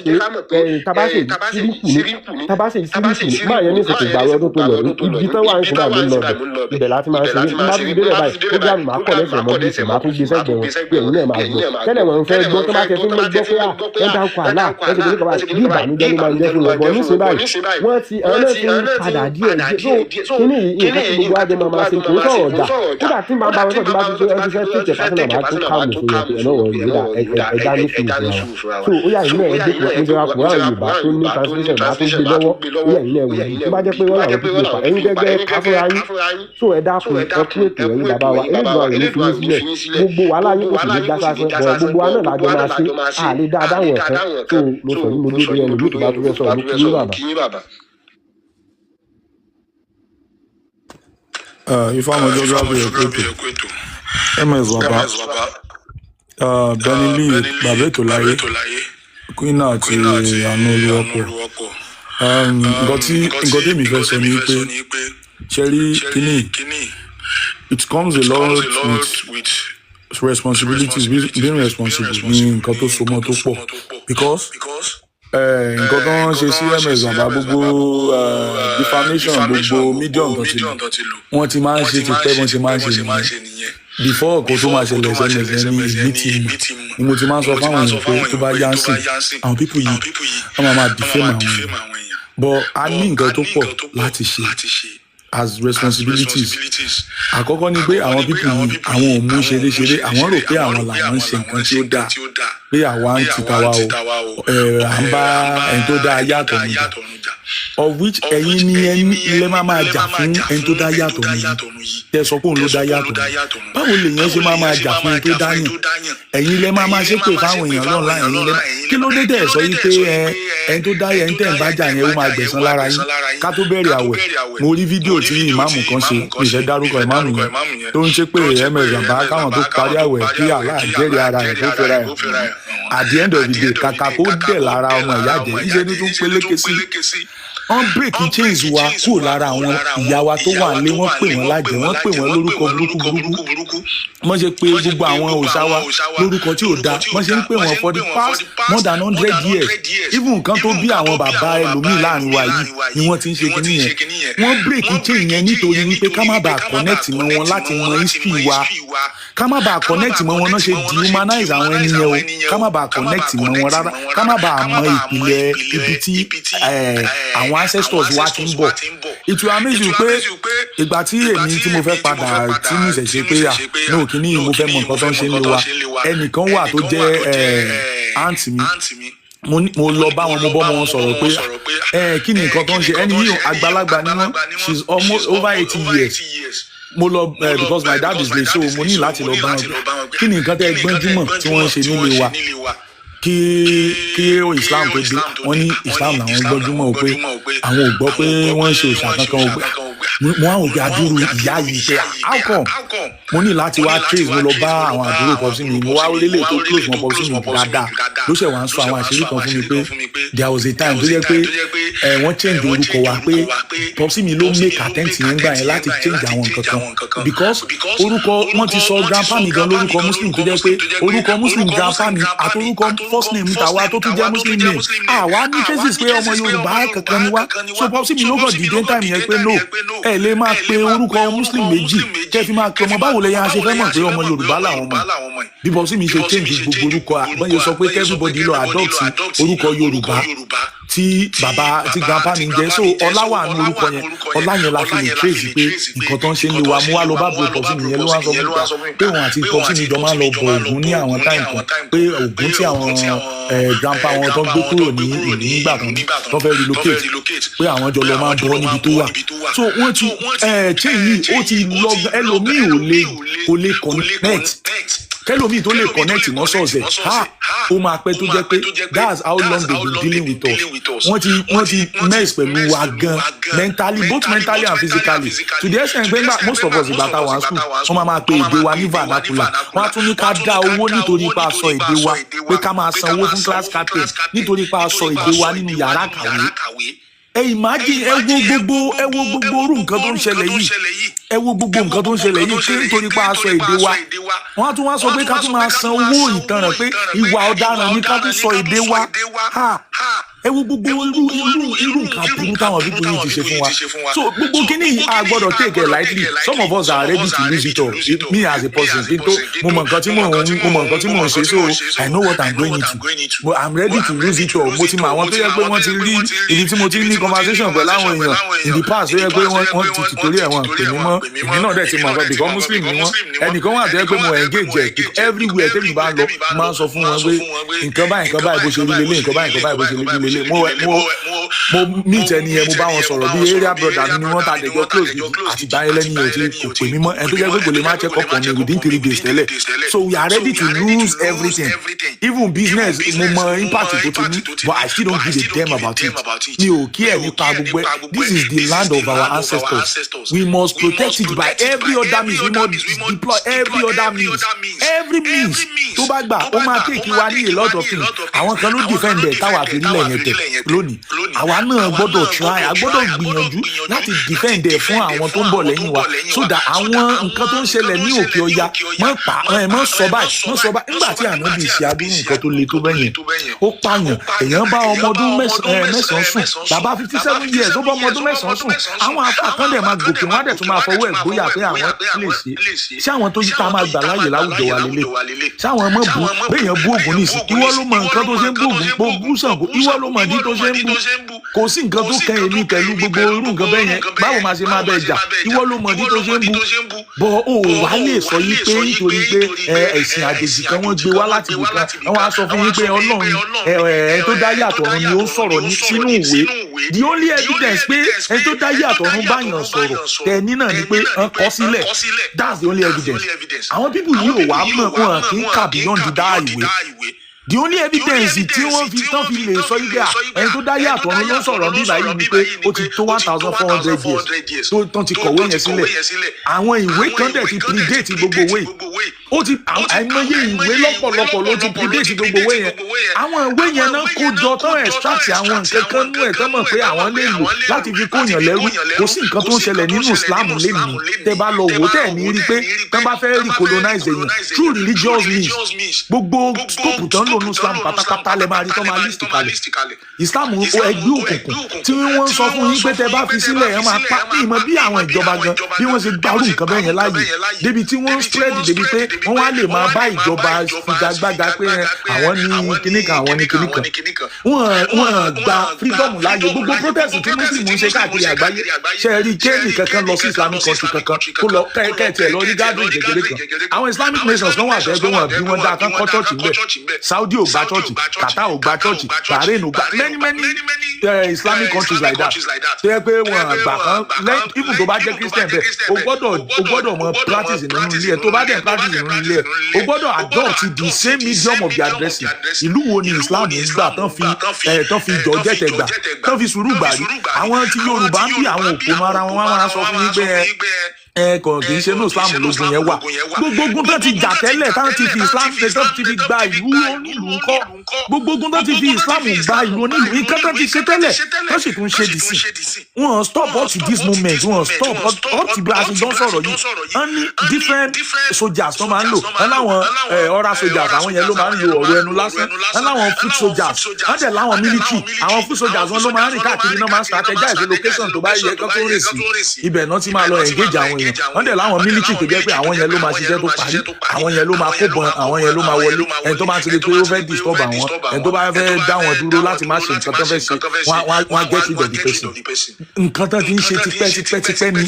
pé tabase síríkù ní tabase síríkù ní máa yẹn ní ìsìnkú ìgbà ọdún tó lọ ibi tán wà ń sìn báyìí lọ bẹ̀, ibẹ̀ láti máa ń ṣeré. Nígbà tó délẹ̀ báyìí program, máa kọ̀ lẹ́sẹ̀ mọ́ bí máa tún gbé sẹ́gbẹ̀ẹ́ wọn pé ẹ̀yin náà máa gbọ́ tẹ́lẹ̀. Wọn fẹ́ gbọ́ tó bá tẹ fún gbọ́ pé à ẹ̀ dárúkọ àlá ẹ̀ ṣe kìnìkan báyìí, bí ìbànújẹ́ ló máa ń jẹ́ fún wọn bọ̀. Nísìnyí báyìí, wọ́n ti àwọn náà ti ń padà díẹ̀ díẹ̀. So kíní yìí, nǹkan tí gbogbo àjọ máa máa ṣe, kò ń sọ̀rọ̀ ọ̀jà. Kódà tí màá bá wọn sọ̀rọ̀, tí bá ti tó ẹ ti fẹ́ Take it personal, máa tún calm fún yẹn pé ẹ má worry, ó dà, ẹja ní sùúrù fúnra wa. So ó yà yín náà, ẹ dé mo ṣe ra Quran Yorùbá tó ní translation, máa tún gbé lọ́wọ́. Ó yà yín náà wò ó, tó bá jẹ́ pé wọ́n làwọn pípọ̀ pa ẹ̀yin gẹ́gẹ́ ká fúnra yín. So ẹ dákun, ẹ kú ètò. Ẹ̀yin bàbá wa, Elédùà rẹ̀ ní fi yín sílẹ̀. Gbogbo wàhálà yín kò sì ní já sásán bọ̀. Gbogbo wa náà lájọ máa ṣe, à lè dá dáwọn ẹ̀kan tó mo sọ ní mo dúró ẹnu mi tó bá tó fẹ́ sọ̀rọ̀. Mo kí yín, bàbá. Ifeanyi Geography Ẹ̀kú ètò, MS Baba, Benny Lee, Bàbá Ètò Láyé, Queen àti Àánú Olúwọ́pọ̀. Nǹkan tí èmi fẹ́ sọ ni pé ṣe rí kínní, it comes a lot with responsibilities. Being responsible ní nǹkan tó so mọ́ tó pọ̀, because nǹkan tó ń ṣe sí MS Baba, gbogbo defamation, gbogbo medium tó ti lò, wọ́n ti máa ń ṣe tipẹ́. Wọ́n ti máa ń ṣe nìyẹn before kó tó máa ṣẹlẹ̀ sms. Ẹni èmi ti mọ̀ ni mo ti máa ń sọ fáwọn èèyàn pé tó bá yá ń sìn, àwọn people yìí, wọ́n máa máa defame àwọn èèyàn. But a ní nǹkan tó pọ̀ láti ṣe as responsibilities. Àkọ́kọ́ ni pé àwọn people yìí, àwọn ò mú ṣeré-ṣeré. Àwọn rò pé àwọn làwọn ń ṣe nǹkan tí ó dáa, pé àwa ń tita wa o, à ń bá ẹni tó dáa yàtọ̀ níjà, of which ẹ̀yin ni ẹni lẹ́ máa máa jà fún ẹni tó dá yàtọ̀ nìyí. Tẹ sọ pé òun ló dá yàtọ̀, báwo lèèyàn ṣe máa máa jà fún ẹni tó dá yàn? Ẹ̀yin lẹ́ máa máa ṣépè fáwọn èèyàn lọ́nà. Ẹ̀yin lẹ́ kí ló dé tẹ̀ sọ yìí pé ẹ ẹni tó dá yẹn tẹ̀ ń bá jà yẹn, ó máa gbẹ̀san lára yín? Ká tó bẹ̀rẹ̀ àwẹ̀, mo rí fídíò tí ìmáàmù kan ṣe, mi ìfẹ́ dárúkọ ìmáàmù yẹn, tó ń ṣépè ms bàbá káwọn tó parí àwẹ̀, kí Allah jẹ́rìí ara ẹ̀ tó fẹ́ra ẹ̀. At the end of the day, kàkà kó dẹ̀ lára ọmọ ìyá jẹ́, níṣẹ́ ní tún peléke sí. Wọ́n break chains wa kúrò lára àwọn ìyá wa tó wà nílé. Wọ́n pè wọ́n lájẹ́, wọ́n pè wọ́n lórúkọ burúkú burúkú, wọ́n ṣe pé gbogbo àwọn òòṣà wa lórúkọ tí ò da, wọ́n ṣe ń pè wọ́n for the past more than 100 years. Even nǹkan tó bí àwọn bàbá ẹlòmíì láàrin wa yìí ni wọ́n ti ń ṣe kinní yẹn. Wọ́n break chain yẹn nítorí wípé ká má bàa connect mọ́ wọn láti mọ history wa, ká má bàa connect mọ́ wọn náà ṣe dehumanize àwọn ẹni yẹn o, ká má bàa connect mọ́ wọn rárá, ká má bàa mọ ìpìlẹ̀ ibi tí àwọn ancestors wa ti ń bọ̀. It will amaze you pé ìgbà tí èmi tí mo fẹ́ padà tí mo ṣẹ̀ṣẹ̀ pé à ní òkìní, mo fẹ́ mọ nǹkan tó ń ṣe ní wa, ẹnìkan wà tó jẹ́ aunt mi. Mo lọ bá wọn, mo bọ́ wọn sọ̀rọ̀ pé ẹ kí ni nǹkan tó ń ṣe ẹni yìí? Àgbàlagbà ni wọ́n, she is almost over 80 years. Mo lọ because my dad is late, so mo ní láti lọ bá wọn. Kí ni nǹkan tẹ́ gbọ́njúmọ̀ tí wọ́n ń ṣe nílé wa kí Islam tó dé? Wọ́n ní Islam làwọn gbọ́njúmọ̀ o, pé àwọn ò gbọ́ pé wọ́n ń ṣe òòṣà kankan o. Pé mo á wò pé adúrú ìyá yìí, pé how come? Mo ní láti wá trace. Mo lọ bá àwọn àbúrò popsi mi, mo wá lélẹ̀ tó close mọ́ popsi mi dáadáa, ló ṣẹ̀ wá ń sọ àwọn àṣírí kan fún mi pé there was a time tó jẹ́ pé ẹ wọ́n change orúkọ wa, pé popsi mi ló make attempt yẹn gbà yẹn láti change àwọn nǹkan kan, because orúkọ wọ́n ti sọ grandpa mi gan lórúkọ Muslim, tó jẹ́ pé orúkọ Muslim grandpa mi àti orúkọ first name tàwa tó tún jẹ́ Muslim name, àwa ní traces pé ọmọ Yorùbá kankan ni wá. So popsi mi ló kàn dìde time yẹn pé no, ẹ lè máa pe orúkọ Muslim méjì kẹ́ fi máa pe ọmọ. Báwo lẹ́yìn a ṣe fẹ́ mọ̀ pé ọmọ Yorùbá làwọn ọmọ? Bí popsi mi ṣe change gbogbo orúkọ, àbọ̀n yẹn sọ pé everybody lọ adopt orúkọ Yorùbá tí bàbá tí grandpa mi ń jẹ́. So ọlá wà ní orúkọ yẹn, ọlá yẹn la fi lè trace pé nǹkan tó ń ṣe ń lé wa. Mú wá lọ bá bro popsi mi yẹn, ló wá sọ fún mi pé òun àti popsi mi jọ máa ń lọ bọ Ògún ní àwọn time kan, pé Ògún tí àwọn grandpa wọn tó gbé kúrò ní ìlú nígbà kan tó fẹ́ relocate, pé àwọn jọ lọ máa ń bọ níbi tó wà. So wọ́n ti chain yìí, ó ti lọ. Ẹlòmíì ò lè kò lè connect. Kẹlòmíì tó lè connect mọ́ sọ̀ọ̀sẹ̀ ha, ó máa pẹ́, tó jẹ́ pé that's how long they been dealing with us. Wọ́n ti mess pẹ̀lú wa gan mentally, both mentally and physically, to the extent pé most of us, ìgbà tá wà school, wọ́n máa máa pe èdè wa ní vernacular. Wọ́n á tún ní ká dá owó nítorí pa sọ èdè wa, pé ká máa sanwó fún class captain nítorí pa sọ èdè wa nínú yàrá kàwé. Ẹ imagine, ẹ wo gbogbo orú nǹkan tó ń ṣẹlẹ̀ yìí, ẹ wo gbogbo nǹkan tó ń ṣẹlẹ̀ yìí, pé nítorí pa aṣọ èdè wa, wọ́n á tún wá sọ pé ká tún máa san owó ìtanràn, pé ìwà ọ̀daràn ni ká tún sọ èdè wa. Ha, ẹ wo gbogbo nǹkan tó ń ṣẹlẹ̀ yìí. Ẹ wo gbogbo irú nǹkan aburú táwọn people yìí ti ṣe fún wa. So gbogbo kíní yìí, a gbọ́dọ̀ take it lightly. Some of us are ready to lose it all. Me as a person, kí n tó mo mọ nǹkan tí mò ń ṣe, so I know what I'm going into, but I'm ready to lose it all. Mo ti mọ àwọn tó yẹ pé wọ́n ti rí ibi tí mo ti ní conversation pẹ̀lú àwọn èèyàn in the past tó yẹ pé wọ́n ti tìtorí ẹ̀ wọ́n pè mí mọ́. Èmi náà dẹ̀ ti mọ̀ nǹkan because Muslim ni wọ́n. Ẹnìkan wà tó yẹ pé mo engage ẹ̀ everywhere tẹ́mi bá ń lọ, mo máa ń sọ fún wọn pé nǹkan báyìí, nǹkan báyìí, bó ṣe rí lélẹ̀, nǹkan báyìí, nǹkan báyìí, bó ṣe rí lélẹ̀. Mo meet ẹni yẹn, mo bá wọn sọ̀rọ̀ bí area brother mi ni wọ́n, ta lè jọ close gidi. Àti ìgbà yẹn lẹ́ni yẹn tí kò pè mí mọ́, ẹni tó jẹ́ pé kò lè má check up on me within 3 days tẹ́lẹ̀. So we are ready to lose everything, even business. Mo mọ impact tó ti ní, but I still don't give a damn about it. Mi ò kí ẹ̀ nípa gbogbo ẹ̀. This is the land of our ancestors. We must protect it by every other means. We must deploy every other means, every means tó bá gbà. Ó máa take wa ní a lot of things. Àwọn kan ló defend ẹ̀ táwa fi rílẹ̀ yẹn tẹ̀ lónìí. Àwa náà gbọ́dọ̀ try, a gbọ́dọ̀ gbìyànjú láti defend ẹ̀ fún àwọn tó ń bọ̀ lẹ́yìn wa, so that àwọn nǹkan tó ń ṣẹlẹ̀ ní òkè ọya mọ́ pa ẹ mọ́ sọ báyìí, mọ́ sọ báyìí. Nígbà tí Ànábì ṣe adúrú nǹkan tó le tó bẹ́yẹn, ó pààyàn, èèyàn bá ọmọ ọdún 9 sùn, bàbá 57 years, ó bá ọmọ ọdún 9 sùn. Àwọn afa kan dẹ̀ máa gòkè, wọ́n á dẹ̀ tún máa fọwọ́ ẹ̀ gbóyà pé àwọn lè ṣe. Ṣé àwọn tó yí tá a máa gbà láàyè láwùjọ wa lélẹ̀? Ṣé àwọn ọmọ bu béèyàn bú Ògùn nísìn, ìwọ ló mọ nǹkan tó ṣe ń bú Ògùn, pé bú Ṣàngó, ìwọ ló mọ ìdí tó ṣe ń bú. Kò sí nǹkan tó kẹ́ èmi pẹ̀lú gbogbo irú nǹkan bẹ́ẹ̀ yẹn. Báwo máa ṣe máa bẹ́ẹ̀ jà? Ìwọ ló mọ ìdí tó ṣe ń bú bọ́. Ó wàá lè sọ yí pé nítorí pé ẹ̀sìn àjèjì kan wọ́n gbé wá láti ibì kan, wọ́n á sọ fún yín pé Ọlọ́run ẹ ẹ tó dá yàtọ̀ ọ̀run ni ó ń sọ̀rọ̀ ní sínú ìwé. The only evidence pé ẹni tó dá yàtọ̀ ọ̀run báyàn sọ̀rọ̀ tẹ̀ní náà ni pé wọ́n kọ sílẹ̀. That's the only evidence. Àwọn people yìí ò wá mọ̀, wọn kì í kà beyond the dá ìwé. The only evidence tí wọ́n fi tán fi lè sọ yí pé à ẹni tó dá yàtọ̀ ọ̀run ló ń sọ̀rọ̀ bí báyìí ni pé ó ti tó 1400 years tó tán ti kọ̀wé yẹn sílẹ̀. Àwọn ìwé kan dẹ̀ ti predate gbogbo ìwé yìí. Ó ti àìmọye ìwé lọ́pọ̀lọpọ̀ ló ti predate gbogbo ìwé yẹn. Àwọn ìwé yẹn náà kó jọ tán, extract àwọn nǹkan kan nú ẹ̀ tán mọ̀ pé àwọn lè lò láti fi kóyàn lẹ́rú. Kò sí nǹkan tó ń ṣẹlẹ̀ nínú Islam lẹ́nìí tẹ́ bá lọ wò, tẹ́ ẹ̀ ní rí pé tán bá fẹ́ recolonize èèyàn through religious means, gbogbo scope tán lò nínú Islam pátápátá lẹ máa rí tán máa list kalẹ̀. Islam, ẹgbẹ́ òkùnkùn tí wọ́n ń sọ fún yín pé tẹ́ bá fi sílẹ̀ ẹ máa pa ìmọ̀ bí àwọn ìjọba gan bí wọ́n ṣe gbarú nǹkan bẹ́ẹ̀ yẹn láàyè débi tí wọ́n ń spread, débi pé wọ́n wá lè máa bá ìjọba figagbága pé àwọn ní kinní kan, àwọn ní kinní kan. Wọ́n gba freedom láàyè. Gbogbo protest tí Muslim ń ṣe káàkiri àgbáyé, ṣe rí kéènì kankan lọ sí Islamic country kankan kó lọ kẹ́ẹ̀tì ẹ̀ lọ rí gathering kékeré kan? Àwọn Islamic nations kan wà bẹ́ẹ̀ pé wọ́n bí wọ́n dá kán kọ́ church ńbẹ̀. Saudi ò gba church, Qatar ò gba church, Bahrain ò gba, many many Islamic countries like that tó yẹ pé wọ́n gbà kan. Even tó bá jẹ́ Christian bẹ́ẹ̀, o gbọ́dọ̀ mọ practice nínú ilé ẹ̀. Tó bá dẹ̀ practice nínú ilé ẹ̀, o gbọ́dọ̀ adopt the same medium of their dressing. Ìlú wo ni Islam ń gbà tán fi jọ jẹ́tẹ̀ gbà, tán fi sùúrù gbà rí? Àwọn tí Yorùbá ń bí àwọn òpònú ara wọn, wọn máa sọ fún yín pé ẹ kàn kì í ṣe ní Islam lógun yẹn wà. Gbogbo ogun tó ti jà tẹ́lẹ̀ táwọn ti fi Islam tó ti fi gba ìlú onílùú ńkọ́? Gbogbo ogun tó ti fi Islam gba ìlú onílùú, nǹkan tó ti ṣe tẹ́lẹ̀ tó sì tún ṣe dì sí, wọn stop up to this moment, wọn stop up to bí a ṣe jọ ń sọ̀rọ̀ yìí. Wọ́n ní different soldiers tó máa ń lò. Wọ́n láwọn oral soldiers, àwọn yẹn ló máa ń lo ọ̀rọ̀ ẹnu lásán. Wọ́n láwọn foot soldiers, wọ́n dẹ̀ láwọn military. Àwọn foot soldiers, wọn ló máa ń rìn káàkiri náà, máa ń strategize location tó bá yẹ kó tó rìn sí, ibẹ̀ náà ti máa lọ engage àwọn èèyàn. Wọ́n dẹ̀ láwọn military tó jẹ́ pé àwọn yẹn ló máa ṣiṣẹ́ tó parí, àwọn yẹn ló máa kó bọn, àwọn yẹn ló máa wọlé. Ẹni tó bá ti rí pé ó fẹ́ disturb àwọn, ẹni tó bá fẹ́ dá wọn dúró láti má ṣe nǹkan tó fẹ́ ṣe, wọ́n á get rid of the person. Nǹkan tó ti ń ṣe tipẹ́ tipẹ́ tipẹ́ ni.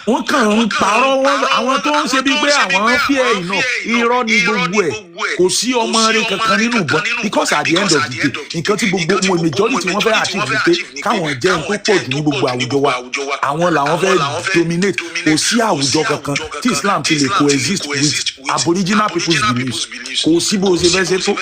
Wọ́n kàn ń parọ́ wọn. Àwọn tó ń ṣe bíi pé àwọn fear enough, irọ́ ni gbogbo ẹ̀. Kò sí ọmọ rẹ kankan nínú ìbọn, because at the end of the day, nǹkan tí gbogbo majority wọn fẹ́ achieve ni pé káwọn jẹ́ nǹkan tó pọ̀ jù ní gbogbo àwùjọ wa. Àwọn làwọn fẹ́ dominate. Kò sí àwùjọ kankan tí Islam ti lè coexist with aboriginal people's beliefs. Kò sí bó ṣe fẹ́ ṣe tó,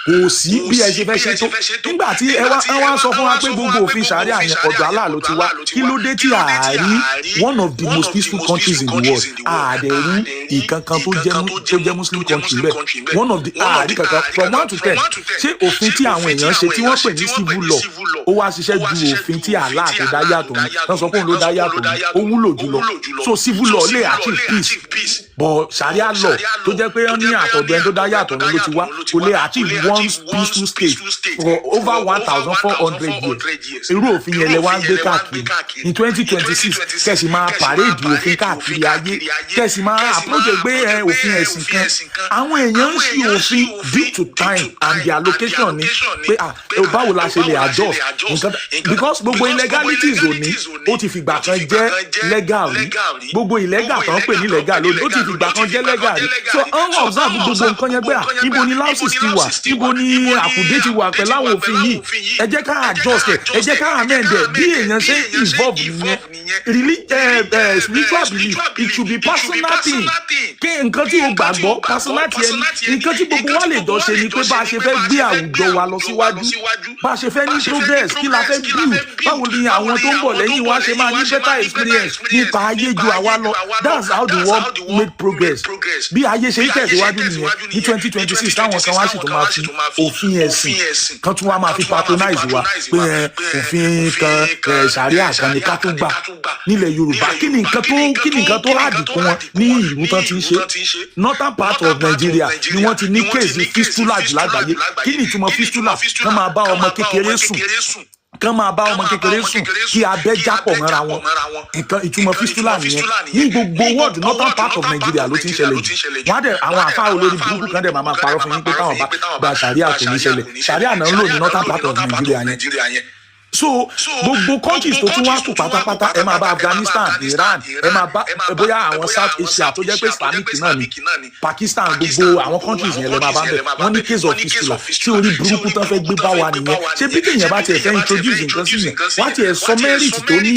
kò sí bí ẹ ṣe fẹ́ ṣe tó. Nígbà tí ẹ wá sọ fún wa pé gbogbo òfin Sharia yẹn, ọ̀dọ̀ Allah ló ti wá, kí ló dé tí àárí one of the most peaceful countries in the world, àdẹ̀rí ìkankan tó jẹ́ Muslim country bẹ́ẹ̀, one of the àárí kankan from 1 to 10? Ṣé òfin tí àwọn èèyàn ṣe tí wọ́n pè ní civil law, ó wá ṣiṣẹ́ ju òfin tí Allah tó dá yàtọ̀ ní tán sọ pé òun ló dá yàtọ̀ ní, ó wúlò jùlọ? So civil law lè achieve peace, but Sharia law tó jẹ́ pé wọ́n ní àtọ̀dọ̀ ẹni tó dá yàtọ̀ ló ti wá, kò lè achieve one peaceful state for over 1,400 years. Irú òfin yẹn lẹ wá ń gbé káàkiri ní 2026, kẹ̀sì máa parade òfin káàkiri ayé, kẹ̀sì máa approach pé ẹ òfin ẹ̀sìn kan. Àwọn èèyàn ń ṣe òfin due to time and their location ni pé, ah, báwo la ṣe lè adjust nǹkan, because gbogbo illegalities òní, ó ti fìgbà kan jẹ́ legal rí. Gbogbo illegal kan pè ní legal lónìí, ó ti fìgbà kan jẹ́ legal rí. So wọ́n observe gbogbo nǹkan yẹn pé, ah, ibo ni lapses ti wà, ibo ni àkùdé ti wà pẹ̀lú àwọn òfin yìí? Ẹ jẹ́ ká adjust ẹ, ẹ jẹ́ ká amend ẹ. Bí èèyàn ṣe ń evolve nìyẹn. Spiritual belief, it should be personal thing. Kí nǹkan tí o gbàgbọ́, personal ti ẹni. Nǹkan tí gbogbo wa lè jọ ṣe ni pé bá a ṣe fẹ́ gbé àwùjọ wa lọ síwájú, bá a ṣe fẹ́ ní progress, kí la fẹ́ build, báwo ni àwọn tó ń bọ̀ lẹ́yìn wa ṣe máa ní better experience nípa ayé ju àwa lọ. That's how the world made progress. Bí ayé ṣe ń tẹ̀síwájú nìyẹn. Ní 2026, táwọn kan wá sì tún máa fi òfin ẹ̀sìn kan tún wá máa fi patronize wa pé ẹ òfin kan ẹ sàríà kan ní ká tún gbà nílẹ̀ Yorùbá. Kí ni nǹkan tó hard kún wọn ní ìlú tán ti ń ṣe? Northern part of Nigeria ni wọ́n ti ní case fistula jù lágbàáyé. Kí ni ìtumọ̀ fistula? Kán máa bá ọmọ kékeré sùn, kán máa bá ọmọ kékeré sùn, kí abẹ́ jápọ̀ mọ́ra wọn. Nǹkan ìtumọ̀ fistula nìyẹn. Ní gbogbo world, northern part of Nigeria ló ti ń ṣẹlẹ̀ jù. Wọ́n á dẹ̀ àwọn àfa olórí burúkú kan dẹ̀ máa máa parọ́ fún yín pé táwọn bá gba sàríà, kò ní ṣẹlẹ̀. Sàríà náà ń lò ní northern part of Nigeria yẹn. So gbogbo countries tó tún wá kù pátápátá, ẹ máa bá Afghanistan, Iran, ẹ máa bá bóyá àwọn South Asia tó jẹ́ pé Islamic náà ni, Pakistan, gbogbo àwọn countries yẹn lè máa bá ń bẹ̀. Wọ́n ní case of fistula. Tí orí burúkú tán fẹ́ gbé bá wa nìyẹn? Ṣé bí téèyàn bá tiẹ̀ fẹ́ introduce nǹkan sí yẹn, wá tiẹ̀ sọ merit tó ní,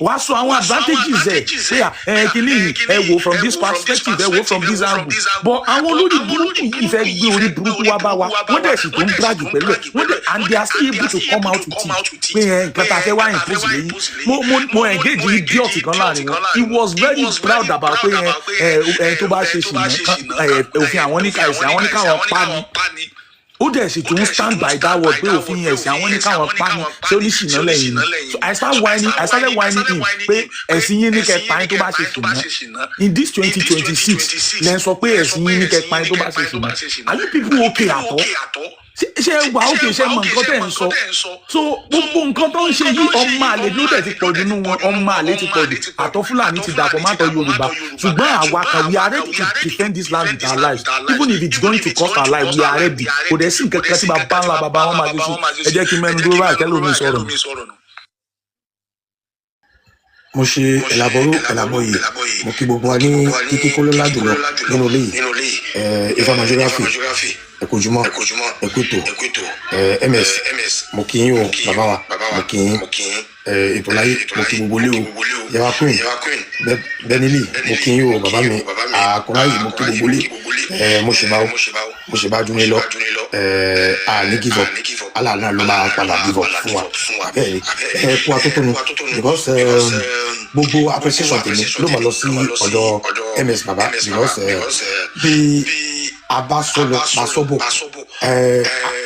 wá sọ àwọn advantages ẹ̀ pé ẹ kíní yìí, ẹ wò from this perspective, ẹ wò from this angle. But àwọn olórí burúkú yìí fẹ́ gbé orí burúkú wá bá wa, wọ́n dẹ̀ sì tó ń brag pẹ̀lú ẹ̀. Wọ́n dẹ̀, and they are still able to come out with it pé ẹ nǹkan tá a fẹ́ wá impose lẹ́yìn. Mo engage idiot kan láàrin wọn. He was very proud about pé ẹ ẹ tó bá ṣe ṣìnà, òfin àwọn ní ká, ẹ̀sìn àwọn ní káwọn pa ni. Ó dẹ̀ sì tún stand by that word pé òfin ẹ̀sìn àwọn ní káwọn pa ni. Ṣé oníṣìnà lẹ́yìn ni? So I started whining him pé ẹ̀sìn yín ní kẹ́ pa yín tó bá ṣe ṣìnà. In this 2026, lẹ́ ń sọ pé ẹ̀sìn yín ní kẹ́ pa yín tó bá ṣe ṣìnà. Are you people okay at all? Ṣe wà ókè? Ṣe mọ nǹkan tẹ̀ ń sọ? So gbogbo nǹkan tó ń ṣe yìí, ọmọ àlè ló dẹ̀ ti pọ̀ jù nínú wọn. Ọmọ àlè ti pọ̀ jù. Àtọ̀ Fúlàní ti dàpọ̀ mátọ̀ Yorùbá. Ṣùgbọ́n àwa kan, we are ready to defend this land with our lives. Even if it's going to cost our life, we are ready. Kò dẹ̀ sí nǹkan kan tí bàbá ńlá bàbá wọn máa ṣe sí. Ẹ jẹ́ kí n mẹ́nu dúró báyìí, kẹ́lò mi sọ̀rọ̀. Mo ṣe ẹ̀làbọ̀rú ẹ̀làbọ̀yè. Mo kí gbogbo wa ní kíkí kóló jùlọ nínú ilé yìí. Ifá Geography, ẹ kú ojúmọ́, ẹ kú ètò. Ms, mo kí yín o. Bàbá wa, mo kí yín. Ètò láyé, mo kí gbogbo ilé o. Yàrá queen Benili, mo kí yín o. Bàbá mi àkùnrin, mo kí gbogbo ilé. Mo ṣe bá mo ṣe bá dúró lọ. A ní give up, Allah náà ló máa padà give up fún wa. Bẹ́ẹ̀ ni, ẹ kú atótónu, because gbogbo appreciation tèmi ló máa lọ sí ọ̀dọ̀ Ms baba, because bí a bá sọ lọ, bá sọ bọ̀,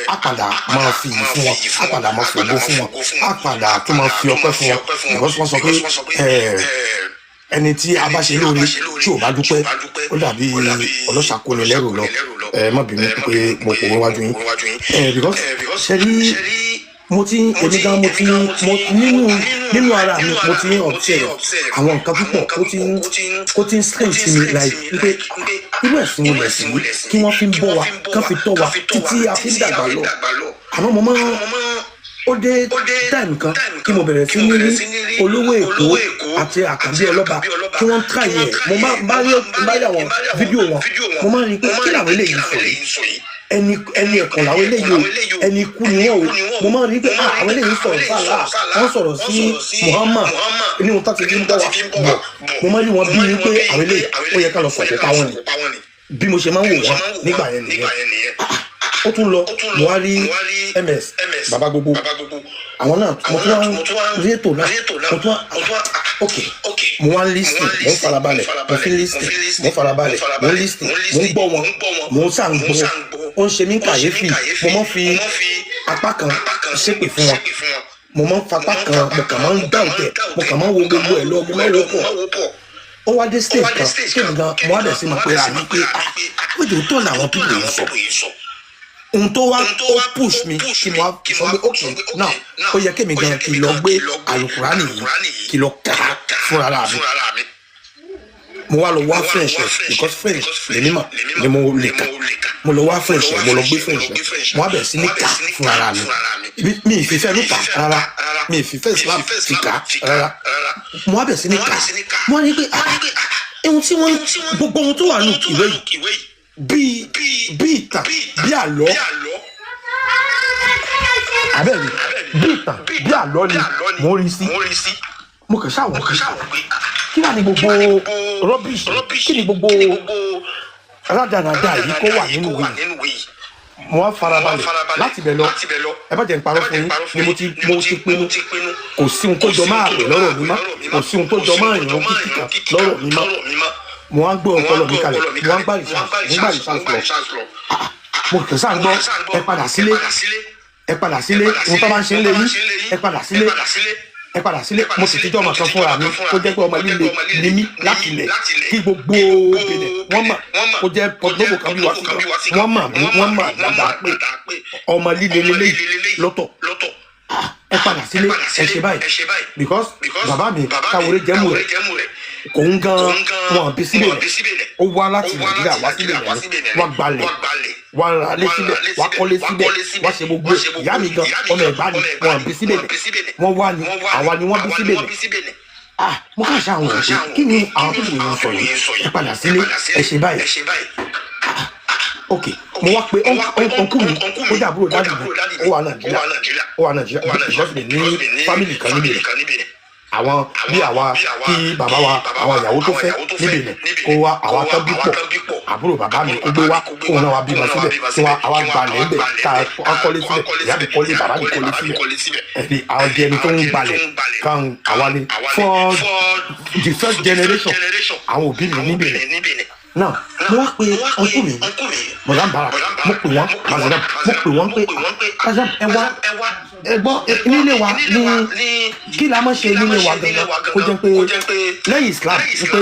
a padà máa fi iyì fún wọn, a padà máa fi ògo fún wọn, a padà tún máa fi ọpẹ́ fún wọn, because wọ́n sọ pé ẹni tí a bá ṣe lóore tí ò bá dúpẹ́, ó dàbí ọlọ́ṣà kóni lẹ́rù lọ. Ẹ má bínú pé mo kò wájú yín ẹ, because ṣe rí, mo ti, èmi gan, mo ti, mo nínú ara mi, mo ti ń observe àwọn nǹkan púpọ̀. Ó ti ń strange sí mi, like wípé irú ẹ̀sìn wo lẹ̀sìn yìí kí wọ́n fi ń bọ́ wa, kán fi tọ́ wa títí a fi ń dàgbà lọ? Àmọ́ mo máa ó dé time kan kí mo bẹ̀rẹ̀ sí ní rí Olówó Èkó àti Àkànbí Ọlọ́ba kí wọ́n try ẹ̀. Mo máa bá rí àwọn fídíò wọn, mo máa rí i pé kí làwọn eléyìí sọ yìí? Ẹni ẹ̀kọ́ làwọn eléyìí o, ẹni ikú ni wọ́n o. Mo máa rí i pé, ah, àwọn eléyìí sọ̀rọ̀ sálà, wọ́n sọ̀rọ̀ sí Muhammad ní ohun tó ti fi ń bọ̀ wá bọ̀. Mo máa rí wọn bí wípé àwọn eléyìí, ó yẹ ká lọ sọ̀kò pa wọn ni. Bí mo ṣe máa ń wò wọ́n nígbà yẹn nìyẹn. Ó tún lọ, mo wá rí Ms baba gbogbo àwọn náà, mo tún wá rí ètò náà, mo tún wá, ok, mo wá ń listen, mo ń farabalẹ̀, mo fi ń listen, mo ń farabalẹ̀, mo ń listen, mo ń gbọ́ wọn, mo ń sàn gbọ́. Ó ń ṣe mí kàyéfì. Mo máa ń fi apá kan ṣépè fún wọn, mo máa ń fapá kan, mo kàn máa ń dáhùn tẹ, mo kàn máa ń wo gbogbo ẹ̀ lọ, mo máa ń wo pọ̀. Ó wá dé stage kan kémi gan mo wá bẹ̀rẹ̀ sí máa pera mi pé, ah, wíjọ tó làwọn people yìí sọ. Ohun tó wá ó push mi kí mo wá sọ pé, ok, now ó yẹ kémi gan kí n lọ gbé alukurani yìí, kí n lọ kà á fúnra mi. Mo wá lọ wá French ẹ, because French lèmi mọ̀ ni mo lè kà. Mo lọ wá French ẹ, mo lọ gbé French ẹ, mo wá bẹ̀rẹ̀ sí ní kà fúnra mi. Mi ì fífẹ́ ló kà rárá, mi ì fífẹ́ Islam fi kà rárá. Mo wá bẹ̀rẹ̀ sí ní kà, mo wá ní pé, ah, ohun tí wọ́n, gbogbo ohun tó wà nù ìwé yìí, bíi ìtàn, bíi àlọ́, abẹ́rẹ́ bíi ìtàn, bíi àlọ́ ni mo rí sí. Mo kàn ṣáà wọ́n pé, kí wàá ní gbogbo rubbish, kí ni gbogbo rádaràda yìí kó wà nínú ìwé yìí? Mo wá farabalẹ̀ láti bẹ̀ lọ. Ẹ bá jẹ́ n parọ́ fún yín ni, mo ti pinnu, kò sí ohun tó jọ máa pè lọ́rọ̀ mi mọ́, kò sí ohun tó jọ máa ìran kíkì kan lọ́rọ̀ mi mọ́. Mo wá ń gbé ọpọlọ mi kalẹ̀, mo wá ń gbà research, mo ń gbà research lọ. Ah, mo kàn sáà ń gbọ́, ẹ padà sílé, ẹ padà sílé, ohun tó bá ń ṣe ń lé yín, ẹ padà sílé, ẹ padà sílé. Mo sì tíjọ́ ọmọ kan fúnra mi kó jẹ́ pé ọmọ líle ni mí láti ilẹ̀, kí gbogbo Benin wọ́n mọ̀, kó jẹ́ Porto-Novo kan bí wá sí kan, wọ́n mọ̀ mí, wọ́n mọ̀ dáadáa pé ọmọ líle lélẹ́yìí lọ́tọ̀. Ah, ẹ padà sílé, ẹ ṣe báyìí, because bàbá mi káwọlé jẹ́mú rẹ̀ kò ń gan wọn bí síbẹ̀ rẹ̀. Ó wá láti Nàìjíríà wá síbẹ̀ rẹ̀, wá gbalẹ̀, wá ra lé síbẹ̀, wá kọ́lé síbẹ̀, wá ṣe gbogbo ẹ̀. Ìyá mi gan ọmọ Ẹ̀gbá ni, wọn bí síbẹ̀ rẹ̀, wọ́n wá ní àwa ni wọ́n bí síbẹ̀ rẹ̀. Ah, mo kàn ṣe àwọn òṣè, kí ni àwọn tó kù yẹn sọ yìí? Ẹ padà sílé, ẹ ṣe báyìí. Ah, ok, mo wá pé uncle mi, ó jẹ́ àbúrò daddy mi, ó wà Nàìjíríà, ó wà Nàìjíríà, because mi ní family kan níbí rẹ̀, àwọn bí àwa kí bàbá wa, àwọn ìyàwó tó fẹ́ níbí rẹ̀, kó wá àwa tán bí pọ̀, àbúrò bàbá mi kó gbé wá, kóun náà wá bímọ síbẹ̀, kí wọ́n àwa gbalẹ̀ ńbẹ̀, tá a kọ́lé síbẹ̀. Ìyá mi kọ́lé, bàbá mi kọ́lé síbẹ̀. Ẹni àwọn di ẹni tó ń gbalẹ̀ kan, àwa ni for the first generation àwọn òbí mi níbí rẹ̀. Now mo wá pe uncle mi, bọ̀dá Mbàrà, mo pè wọ́n, Mazidam, mo pè wọ́n pé, Mazidam, ẹ wá, ẹ gbọ́ nílé wa ní kí la máa ṣe nílé wa gangan, kó jẹ́ pé lẹ́yìn Islam ní pé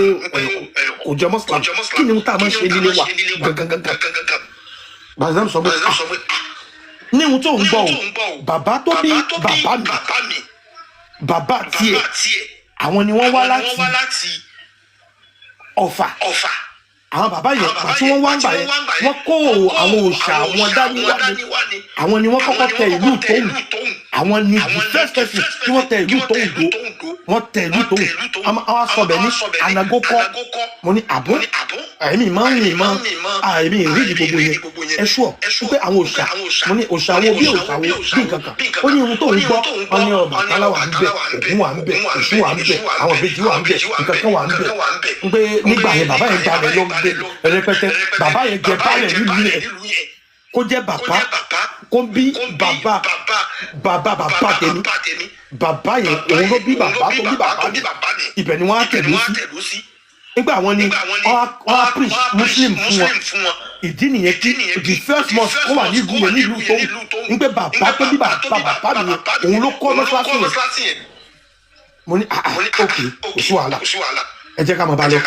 kò jẹ́ Muslim, kí ni tá a máa ṣe nílé wa gangan gangan? Mazidam sọ pé, ah, ní ohun tó ń gbọ́ o, bàbá tó bí bàbá mi, bàbá tiẹ̀, àwọn ni wọ́n wá láti Ọ̀fà. Àwọn bàbá yẹn, gbà tí wọ́n wá ń gbà yẹn, wọ́n kó àwọn òòṣà wọn dání wá ní. Àwọn ni wọ́n kọ́kọ́ tẹ ìlú Tóhùn. Àwọn ni the first person tí wọ́n tẹ ìlú Tóhùn dó. Wọ́n tẹ ìlú Tóhùn, àwọn asọ̀bẹ̀ ní Anagókọ́. Mo ní àbọ̀ èmi máa ń rìn mọ́ èmi ìrídìí gbogbo yẹn. Ẹ ṣùọ́ wípé àwọn òòṣà, mo ní òòṣà wo, bí òòṣà wo, bí nǹkan kan? Ó ní ohun tó ń gbọ́, wọn ní Ọbàtálá wà ń bẹ̀, Ògún wà ń bẹ̀, Ọ̀ṣun wà ń bẹ̀, àwọn ìbejì wà ń bẹ̀, nǹkan kan wà ń bẹ̀, ń pé nígbà yẹn bàbá yẹn gbalẹ̀ lọ rẹpẹtẹ. Bàbá yẹn jẹ baálẹ̀ nílùú yẹn, kó jẹ́ bàbá kó bí bàbá bàbá bàbá tèmi, bàbá yẹn òun ló bí bàbá tó bí bàbá mi. Ibẹ̀ ni wọ́n á tẹ̀lé sí. Nígbà wọn ni wọ́n á preach Muslim fún wọn. Ìdí nìyẹn kí the first mosque kó wà nílùú yẹn, nílùú tó ń pé bàbá tó bí bàbá bàbá mi yẹn, òun ló kọ́ mọ́ṣáláṣí yẹn. Mo ní, ah ah, ok, kò sí wàhálà, ẹ jẹ́ ká máa bá lọ.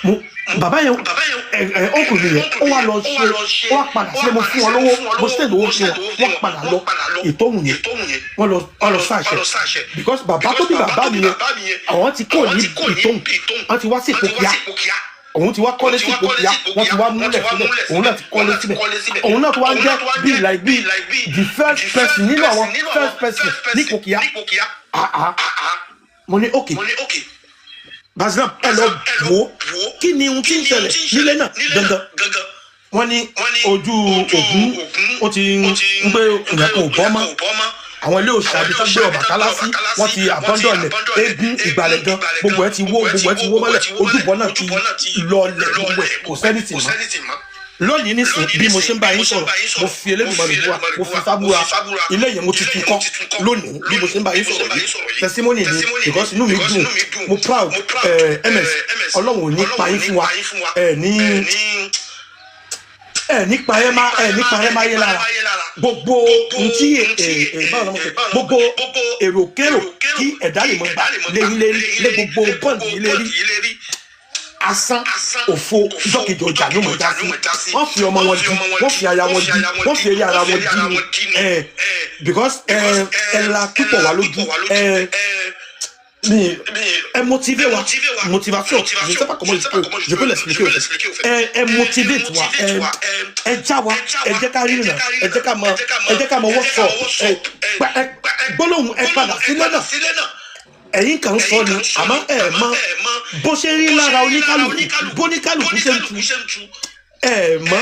Mo bàbá yẹn, ẹ ẹ ọkùnrin yẹn, ó wá lọ ṣe, ó wá padà sílé. Mo fún wọn lówó, mo send owó fún wọn, wọ́n padà lọ ìtọ́hùn yẹn, wọ́n lọ ṣàṣẹ, because bàbá tó bí bàbá mi yẹn, àwọn ti kó ní ìtọ́hùn, wọ́n ti wá sí Ìpòkíà. Òun ti wá kọ́lé sí Ìpòkíà, wọ́n ti wá múlẹ̀ síbẹ̀, òun náà ti kọ́lé síbẹ̀, òun náà tó wá ń jẹ́ bí like bí the first person nínú àwọn first person ní Ìpòkíà. Ah ah, mo ní okay, Bazilam, ẹ lọ wò ó, kí ni ohun tí ń ṣẹlẹ̀ nílé náà gangan? Wọ́n ní ojú Ògún ó ti ń gbé ìyẹn kò bọ́ mọ́. Àwọn ilé òòṣà ibi tó gbé Ọbàtálá sí, wọ́n ti abandon ẹ̀. Eégún ìgbàlẹ̀ gan, gbogbo ẹ̀ ti wó, gbogbo ẹ̀ ti wó mọ́lẹ̀, ojúbọ náà ti lọlẹ̀, gbogbo ẹ̀ kò sẹ́ni tì mọ́ lónìí. Nísìn bí mo ṣe ń bá yín sọ̀rọ̀, mo fi Elédùmarè búra, mo fi Ifá búra, ilé yẹn mo ti tún kọ́ lónìí bí mo ṣe ń bá yín sọ̀rọ̀ yìí. Testimony ni, because inú mi dùn, mo proud. Ms, Ọlọ́run ò ní pa yín fún wa, ẹ ní ẹ nípa ẹ má ẹ nípa ẹ má yé lára gbogbo ntí ẹ ẹ báwo ni mo ṣe gbogbo èròkérò kí ẹ̀dá lè mọ gbà léyìn lérí lé gbogbo bọ́ǹdì yìí lérí. Asán, òfo, ìjọkejì ọjà ló mọ̀ já sí. Wọ́n fi ọmọ wọn di, wọ́n fi aya wọn di, wọ́n fi eré ara wọn di ni ẹ, because ẹ la púpọ̀ wá lójú ẹ mi, ẹ motiver wa, motivation, je ne sais pas comment je peux l'expliquer au fait. Ẹ motivate wa, ẹ já wa, ẹ jẹ́ ká rí nà, ẹ jẹ́ ká mọ what's up. Ẹ gbólóhùn ẹ padà sílẹ̀ náà, ẹ̀yin kan sọ ni, àmọ́ ẹ mọ bó ṣe rí lára oníkálukú, bóníkálukú ṣe ń tu. Ẹ mọ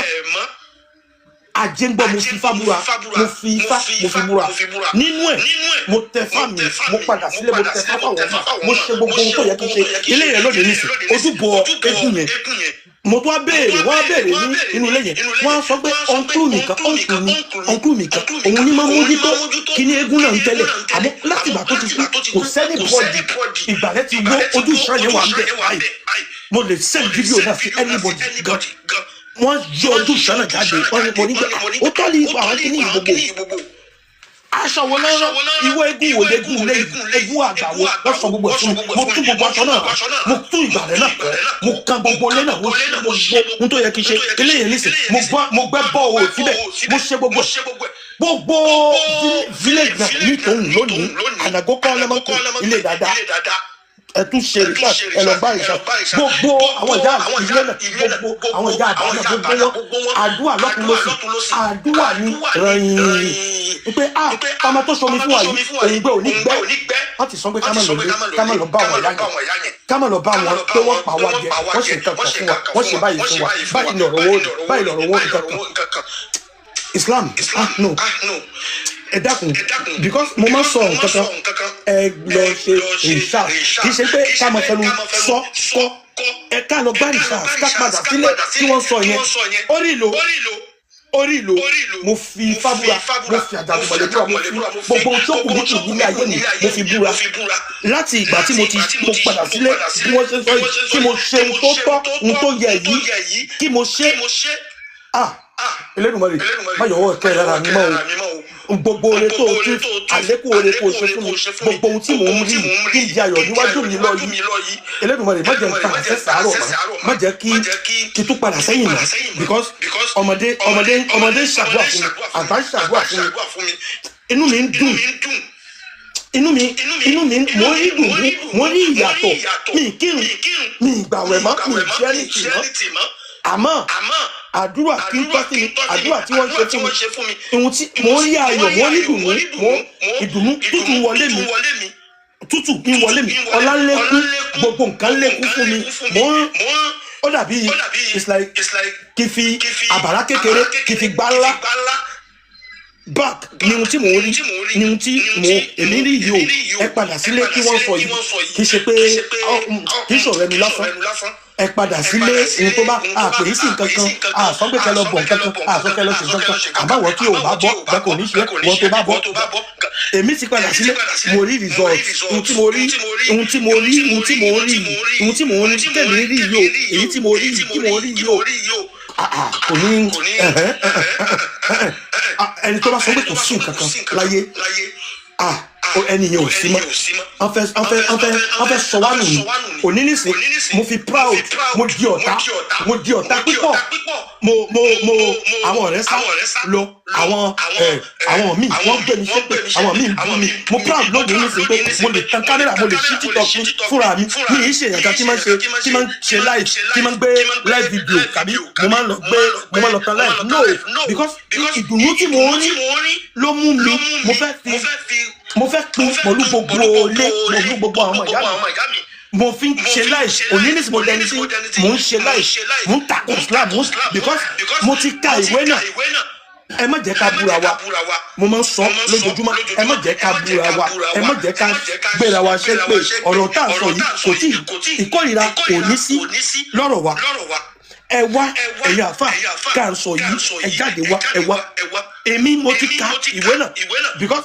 ajé ń gbọ́. Mo fi ifá búra, mo fi ifá, mo fi búra nínú ẹ̀. Mo tẹ fá mi, mo padà sílé, mo tẹ fá fáwọn ọmọ, mo ṣe gbogbo ohun tó yẹ kí n ṣe. Ilé yẹn lónìí nísìn, ojúbọ eégún yẹn, mo tún wá béèrè, wọ́n á béèrè ní inú ilé yẹn, wọ́n á sọ pé uncle mi kan, uncle mi kan, òun ní máa mójútó kíní eégún náà ń tẹ́lẹ̀. Àmọ́ láti ìgbà tó ti kú, kò sẹ́ni bọ́ọ̀dì. Ìgbàlẹ̀ ti wó, ojú ìṣàn yẹn wà ń bẹ̀ báyìí. Mo lè send video náà sí anybody gan. Wọ́n yọ ojú ìṣàn náà jáde. Wọ́n ní mo ní pé ó tọ́ ní àwọn kíní yìí. Gbogbo aṣọ wo lọ́rọ́, ìwọ eégún wo légún lé, eégún àgbà wo, wọ́n sọ gbogbo ẹ̀ fún mi. Mo tún gbogbo aṣọ náà, mo tún ìgbàlẹ̀ náà kọ́, mo kan gbogbo ilé náà, mo ṣe gbogbo ohun tó yẹ kí n ṣe. Ilé yẹn nísìn, mo gbẹ́ bọ́ọ̀ síbẹ̀, mo ṣe gbogbo ẹ̀. Gbogbo village náà ní tòun lónìí, ànàgó kọ́ lọ́mọ́kò ilé dáadáa. Ẹ tún ṣe research, ẹ lọ bá research. Gbogbo àwọn ìyá ìdílé náà, gbogbo àwọn ìyá àbá náà, gbogbo wọn, àdúrà lọ́kùn lọ́sì, àdúrà ní rẹ̀yìn pé a ọmọ tó sọmi fún wa yìí, òyìnbó ò ní gbẹ. Wọ́n ti sọ pé ká má lọ lé, ká má lọ bá àwọn ìyá yẹn, ká má lọ bá wọn pé wọ́n pa wá jẹ, wọ́n ṣe nǹkan kan fún wa, wọ́n ṣe báyìí fún wa, báyìí lọ̀rọ̀ wọ́n, báyìí lọ̀rọ̀ wọ́n, nǹkan kan. Islam, ah no, ẹ dákun, because mo máa ń sọ nǹkan kan. Ẹ lọ ṣe research. Kì í ṣe pé ká máa fẹnu sọ kọ. Ẹ ká lọ gbá research, ká padà sílé tí wọ́n sọ yẹn. Orí ìlò, orí ìlò. Mo fi ifá búra, mo fi àjàgùnmọ̀lẹ̀ búra, mo fi gbogbo ohun tó kù ní kù nílé ayé mi, mo fi búra. Láti ìgbà tí mo ti mo padà sílé, bí wọ́n ṣe sọ yìí, tí mo ṣe ohun tó tọ́, ohun tó yẹ yìí kí mo ṣe. Ah, Elédùmarè, má yọwọ́ kẹ́ ẹ lára mi mọ́ o. Gbogbo oore tó o ti àlékún oore kó o ṣe fún mi, gbogbo ohun tí mò ń rí kí n di ayọ̀ níwájú mi lọ yìí, Elédùmarè, má jẹ́ n padà sẹ́ sàárọ̀ mọ́, má jẹ́ kí tún padà sẹ́yìn mọ́, because ọmọdé ń ṣàdúrà fún mi, àgbà ń ṣàdúrà fún mi. Inú mi ń dùn, inú mi, mo rí dùn, mo rí ìyàtọ̀. Mi ì kírun, mi ì gbàwẹ̀ mọ́, mi ì ṣe anything mọ́, àmọ́ àdúrà kí n tọ́ sí mi, àdúrà tí wọ́n ń ṣe fún mi, ìhun tí mo ń rí ayọ̀, mo ń rí ìdùnnú, mo ìdùnnú tútù wọlé mi, tútù ń wọlé mi, ọlá ń lékún, gbogbo nǹkan lékún fún mi. Mo ń ó dàbí, it's like kí n fi àbàrá kékeré, kí n fi gbá ńlá back ní ohun tí mò ń rí, ní ohun tí mò èmi rí yìí o. Ẹ padà sílé kí wọ́n sọ yìí, kì í ṣe pé kì í ṣọ̀rọ̀ ẹnu lásán. Ẹ padà sílé. Ohun tó bá àpè é sí nǹkan kan, àsọ pé kẹ lọ bọ̀ nǹkan kan, àsọ kẹ lọ ṣe nǹkan kan. Àbáwọ̀ tí o bá bọ́ bẹ́ẹ̀ kò ní ṣe wọ́n tó bá bọ́. Èmi ti padà sílé, mo rí result. Ohun tí mo rí, ohun tí mo rí, ohun tí mo rí, ohun tí mo rí, tẹ̀mí rí yìí o, èyí tí mo rí yìí, tí mo rí yìí o, kò ní ẹni tó bá sọ pé kò sí nǹkan kan láyé, ẹni yẹn ò sí mọ́. Wọ́n fẹ́ sọ wá nù ní òní nísìn. Mo fi proud, mo di ọ̀tá, mo di ọ̀tá pípọ̀. Mo àwọn ọ̀rẹ́ sá lọ, àwọn míì wọ́n gbé mi ṣépè, àwọn míì bú mi. Mo proud lónìí nísìn pé mo lè tan kámẹ́rà, mo lè ṣí TikTok mi fúnra mi. Mi ì ṣe èèyàn kan tí máa ń ṣe live, tí máa ń gbé live video, tàbí mo máa ń lọ tan live. No, because ìdùnnú tí mo ń rí ló mú mi. Mo fẹ́ pín pẹ̀lú gbogbo ilé, pẹ̀lú gbogbo àwọn ọmọ ìyá mi. Mo fi ń ṣe live òní ní mo dẹni tí mo ń ṣe live, mo ń takò Islam, mo because mo ti ka ìwé náà. Ẹ má jẹ́ ká búra wa. Mo máa ń sọ lójoojúmọ́, ẹ má jẹ́ ká búra wa, ẹ má jẹ́ ká gbéra wa ṣe pé ọ̀rọ̀ tá à ń sọ yìí kò tí ìkórìíra kò ní sí lọ́rọ̀ wa. Ẹ wá, ẹ̀yin àfà ká ń sọ yìí, ẹ jáde wá, ẹ wá. Èmi mo ti ka ìwé náà, because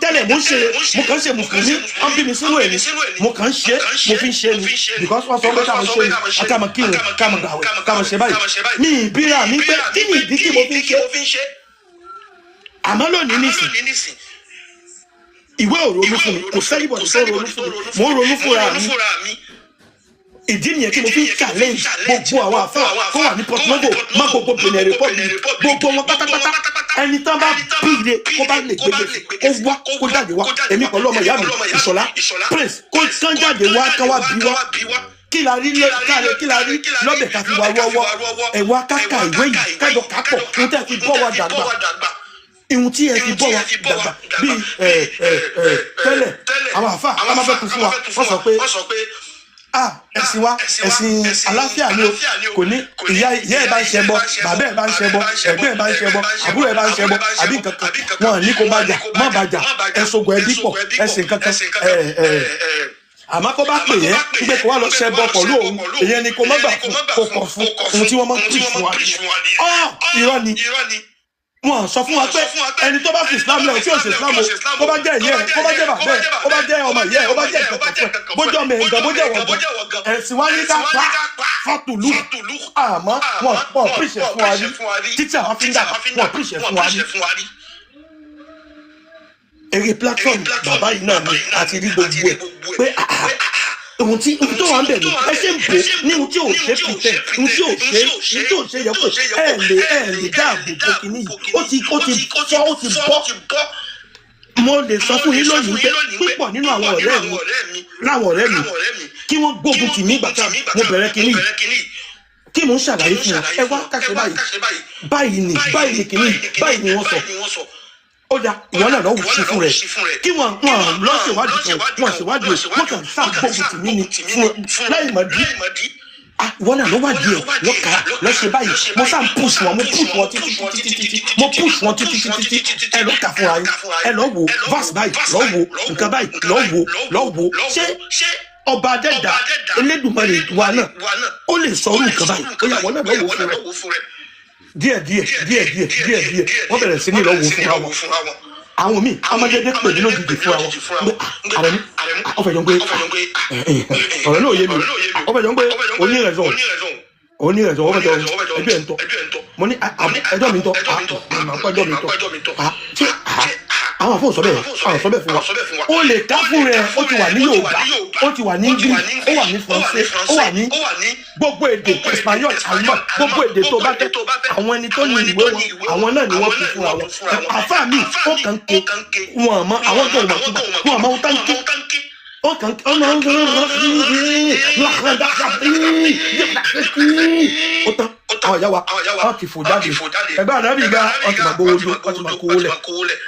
tẹ́lẹ̀ mo ń ṣe, mo kàn ń ṣe mùsùlùmí, wọ́n bí mi sínú èmi, mo kàn ń ṣe, mo fi ń ṣe ni, because wọ́n sọ pé ká máa ṣe ni, ká máa kírun, ká máa gbàwẹ̀, ká máa ṣe báyìí. Mi ìbíra mi pé kí ni ìdí tí mo fi ń ṣe. Àmọ́ lónìí nísìn, ìwé ò ronú fún mi, kò sẹ́yìn bọ̀dọ̀ tó ronú fún mi, mo ń ronú fúnra mi. Ìdí nìyẹn tí mo fi ń challenge gbogbo àwọn àfa tó wà ní Port Novo má gbogbo Benin Republic, gbogbo wọn pátápátá. Ẹni tán bá bíire kó bá lè gbégbé, kó wá, kó jáde wá. Èmi pẹ̀lú ọmọ ìyá mi Ìṣọ̀lá Prince, kó kán jáde wá, kán wá bí wá kí la rí lé káre, kí la rí lọ́bẹ̀ ká fi wá rọ́wọ́. Ẹ̀ wá káka ìwé yìí, kájọ kápọ̀ ohun tẹ́ fi bọ́ wa dàgbà, ihun tí ẹ fi bọ́ wa dàgbà bíi ẹ ẹ ẹ tẹ́lẹ̀. Àwọn àfa àwọn máa fẹ́ kú fún wa, wọ́n sọ pé, ah, ẹ̀sìn wa, ẹ̀sìn àlàáfíà ni o. Kò ní ìyá ìyá ẹ̀ bá ń ṣẹbọ, bàbá ẹ̀ bá ń ṣẹbọ, ẹ̀gbẹ́ ẹ̀ bá ń ṣẹbọ, àbúrò ẹ̀ bá ń ṣẹbọ, àbí nǹkan kan, wọn ní kó bá jà, má bá jà, ẹ̀sùn ẹbí pọ̀, ẹ̀sìn kankan ẹ̀ ẹ̀. Àmọ́ kó bá pè é pé kó wá lọ ṣẹbọ pẹ̀lú òun, ìyẹn ni kó má gbà fún, kó kọ̀ fún. Ohun tí wọ́n máa ń pè fún wa ọ́, irọ́ ni. Wọn sọ fún wa pé ẹni tó bá fi Islam lẹ, tí ò ṣe Islam o, kó bá jẹ́ ìyẹ́ ẹ̀, kó bá jẹ́ bàbá ẹ̀, kó bá jẹ́ ọmọ ìyẹ́ ẹ̀, kó bá jẹ́ ìkọ̀kọ̀ fún ẹ̀, bójú ọmọ ẹ̀ gan, bójú ẹ̀wọ̀n gan, ẹ̀sìn wa ní ká pa fọ́tùlù. Àmọ́ wọn pọ̀ píṣẹ̀ fún wa rí títí àwọn fi ń dàgbà, wọn píṣẹ̀ fún wa rí. Eré platform bàbá yìí náà ni àti rí gbogbo ẹ̀ pé ohun tí ohun tó wà ń bẹ̀ ni ẹ ṣe ń bò ní ohun tí ò ṣe pretend, ohun tí ò ṣe, ohun tí ò ṣe yẹ kó ẹ lè dáàbò bo kínní yìí. Ó ti fọ́, ó ti bọ́. Mo lè sọ fún yín lónìí pé pípọ̀ nínú àwọn ọ̀rẹ́ mi, láwọn ọ̀rẹ́ mi kí wọ́n gbógun tì mí ìgbà tá mo bẹ̀rẹ̀ kínní yìí, kí mò ń ṣàlàyé fún wọn, ẹ wá kàṣẹ báyìí báyìí ni, báyìí ni kínní yìí, báyìí ni wọ́n sọ. Ó dá ìwọ náà lọ́wọ́ sí fún rẹ̀ kí wọ́n lọ ṣèwádìí kan, wọ́n ṣèwádìí o, wọ́n kàn sá gbógun tì mí ni fún láì mọ̀ dí. Ah, ìwọ náà ló wádìí ẹ, lọ́ka lọ́ ṣe báyìí. Mo sá ń push wọn, mo push wọn títí títí títí, mo push wọn títí títí títí. Ẹ lọ́ kà fúnra yín, ẹ lọ́ wo verse báyìí, lọ́ wo nǹkan báyìí, lọ́ wo, lọ́ wo. Ṣé ọba adẹ́dà Elédùmarè wa náà ó lè sọ orú nǹkan báyìí? Ó yà wọ́n náà lọ́ wo fún rẹ̀. Díẹ̀ díẹ̀ díẹ̀ díẹ̀ díẹ̀ díẹ̀, wọ́n bẹ̀rẹ̀ sí ní lọ́ wo fúnra wọn. Àwọn míì ọmọdé pè mí lójijì fúnra wọn pé àrẹ̀mú ọ̀fẹ́ jọ ń pé ọ̀rẹ́ náà yé mi, ọ̀fẹ́ jọ ń pé onírẹ̀zọ̀ onírẹ̀zọ̀, ọ̀fẹ́ jọ ẹjọ́ ẹ̀ ń tọ́. Mo ní ẹjọ́ mi ń tọ́, màá kọ́ ẹjọ́ mi ń tọ́. Ṣé àwọn àfọ̀n sọ bẹ́ẹ̀? Àwọn sọ bẹ́ẹ̀ fún wa. Ó lè ká fún rẹ. Ó ti wà ní Yorùbá, ó ti wà ní English, ó wà ní Faransé, ó wà ní gbogbo èdè, Espagnol, àlùmọ́, gbogbo èdè tó bá fẹ́. Àwọn ẹni tó ní ìwé wọn, àwọn náà ni wọ́n fi fúnra wọn. Àfáà mi, ó kàn ké wọn àmọ́ àwọn tó wà túbọ̀ wọn àmọ́ wọn tán ké, ó kàn ké ọmọ ó tán. Àwọn ìyá wa, wọn ti fò jáde ẹgbẹ́ àdábì ga, wọn ti máa gbowó dó, wọn ti máa kówó lẹ̀.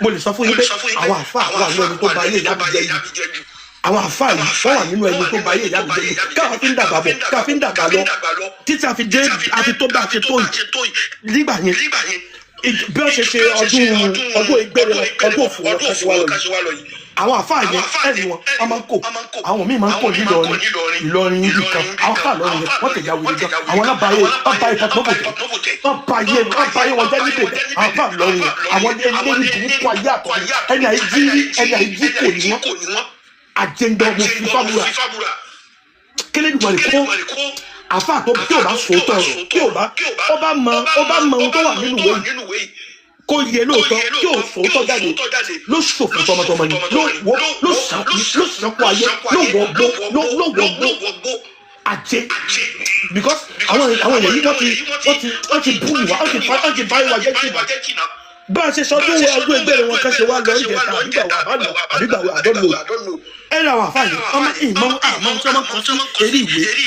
Mo lè sọ fún yín pé àwọn àfáà wà nínú ẹni tó ba ayé ìyá mi jẹ́ yìí. Àwọn àfáà yìí, wọ́n wà nínú ẹni tó ba ayé ìyá mi jẹ́ yìí. Káwọn fi ń dàgbà bọ̀, káwọn fi ń dàgbà lọ títí a fi dé, a fi tó bá a ṣe tó yìí. Nígbà yẹn, bí wọ́n ṣe ṣe ọdún ìgbére wọn, ọdún òfò wọn kan ṣe wá lọ yìí, àwọn àfáà yẹn, ẹ̀rí wọn, wọ́n máa ń kó àwọn míì máa ń kó nílọrin, Ìlọrin ibì kan. Àwọn àfáà lọrin yẹn, wọ́n tẹ̀yà wèrè gan. Àwọn náà báyé, wọ́n báyé pàtó jẹ́, wọ́n báyé wọn jẹ́ níbẹ̀. Àwọn àfáà lọrin yẹn, àwọn ẹlẹ́rìí burúkú ayé àtọ̀, ẹni àìjí rí, ẹni àìjí kò ní wọn àjẹndọ́. Mo fi fábúra kélédùmarè kó àfáà tó tí ò bá sòótọ́ ọ̀rọ̀, tí ò bá ó bá mọ ohun tó wà nínú ìwé yìí, kó yẹ lóòótọ́, tí ò sòótọ́ jáde, ló ṣòfò tọmọtọmọ ni, ló wọ, ló sàkú, ló sàkú ayé, ló wọ gbó, ló wọ gbó àjẹ, because àwọn èèyàn yìí, wọ́n ti bú ìwà, wọ́n ti bá ìwà jẹ́ jìnnà. Bá a ṣe sọdún ọdún ẹgbẹ́ wọn kan ṣe wá lọ ìjẹta, àbígbà wà bá lọ, àbígbà wà àdọ́lò ẹ ní àwọn àfáà yìí, ọmọ ìmọ̀ àmọ́ tí wọ́n máa ń kọ sí eré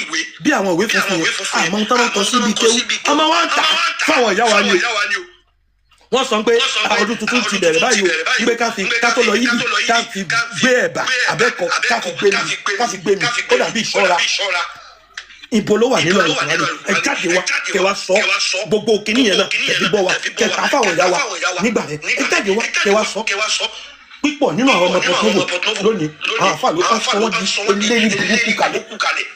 ìwé bí àwọn ìwé funfun yẹn, àmọ́ tí wọ́n máa ń kọ sí ibi kéwú, ọmọ wa ń tà fáwọn ìyá wa ni o. Wọ́n sọ pé ọdún tuntun ti bẹ̀rẹ̀ báyìí o, wípé ká fi ká tó lọ yídì, ká fi gbé ẹ̀bà abẹ́kọ̀, ká fi gbé mi, ó dàbí ìṣọ́ra. Ibo ló wà nínú Àlùkùránì? Ẹ jáde wá, kẹ wá sọ gbogbo kìnìún yẹn náà, kẹ fi gbọ́ wa, kẹ tà fáwọn ìyá wa nígbà yẹn. Ẹ jáde wá, kẹ wá sọ. Pípọ̀ nínú àwọn ọmọ Port Novo lónìí, àwọn àfáà ló ká sọ wọ́n di eléyìí burúkú kalẹ̀.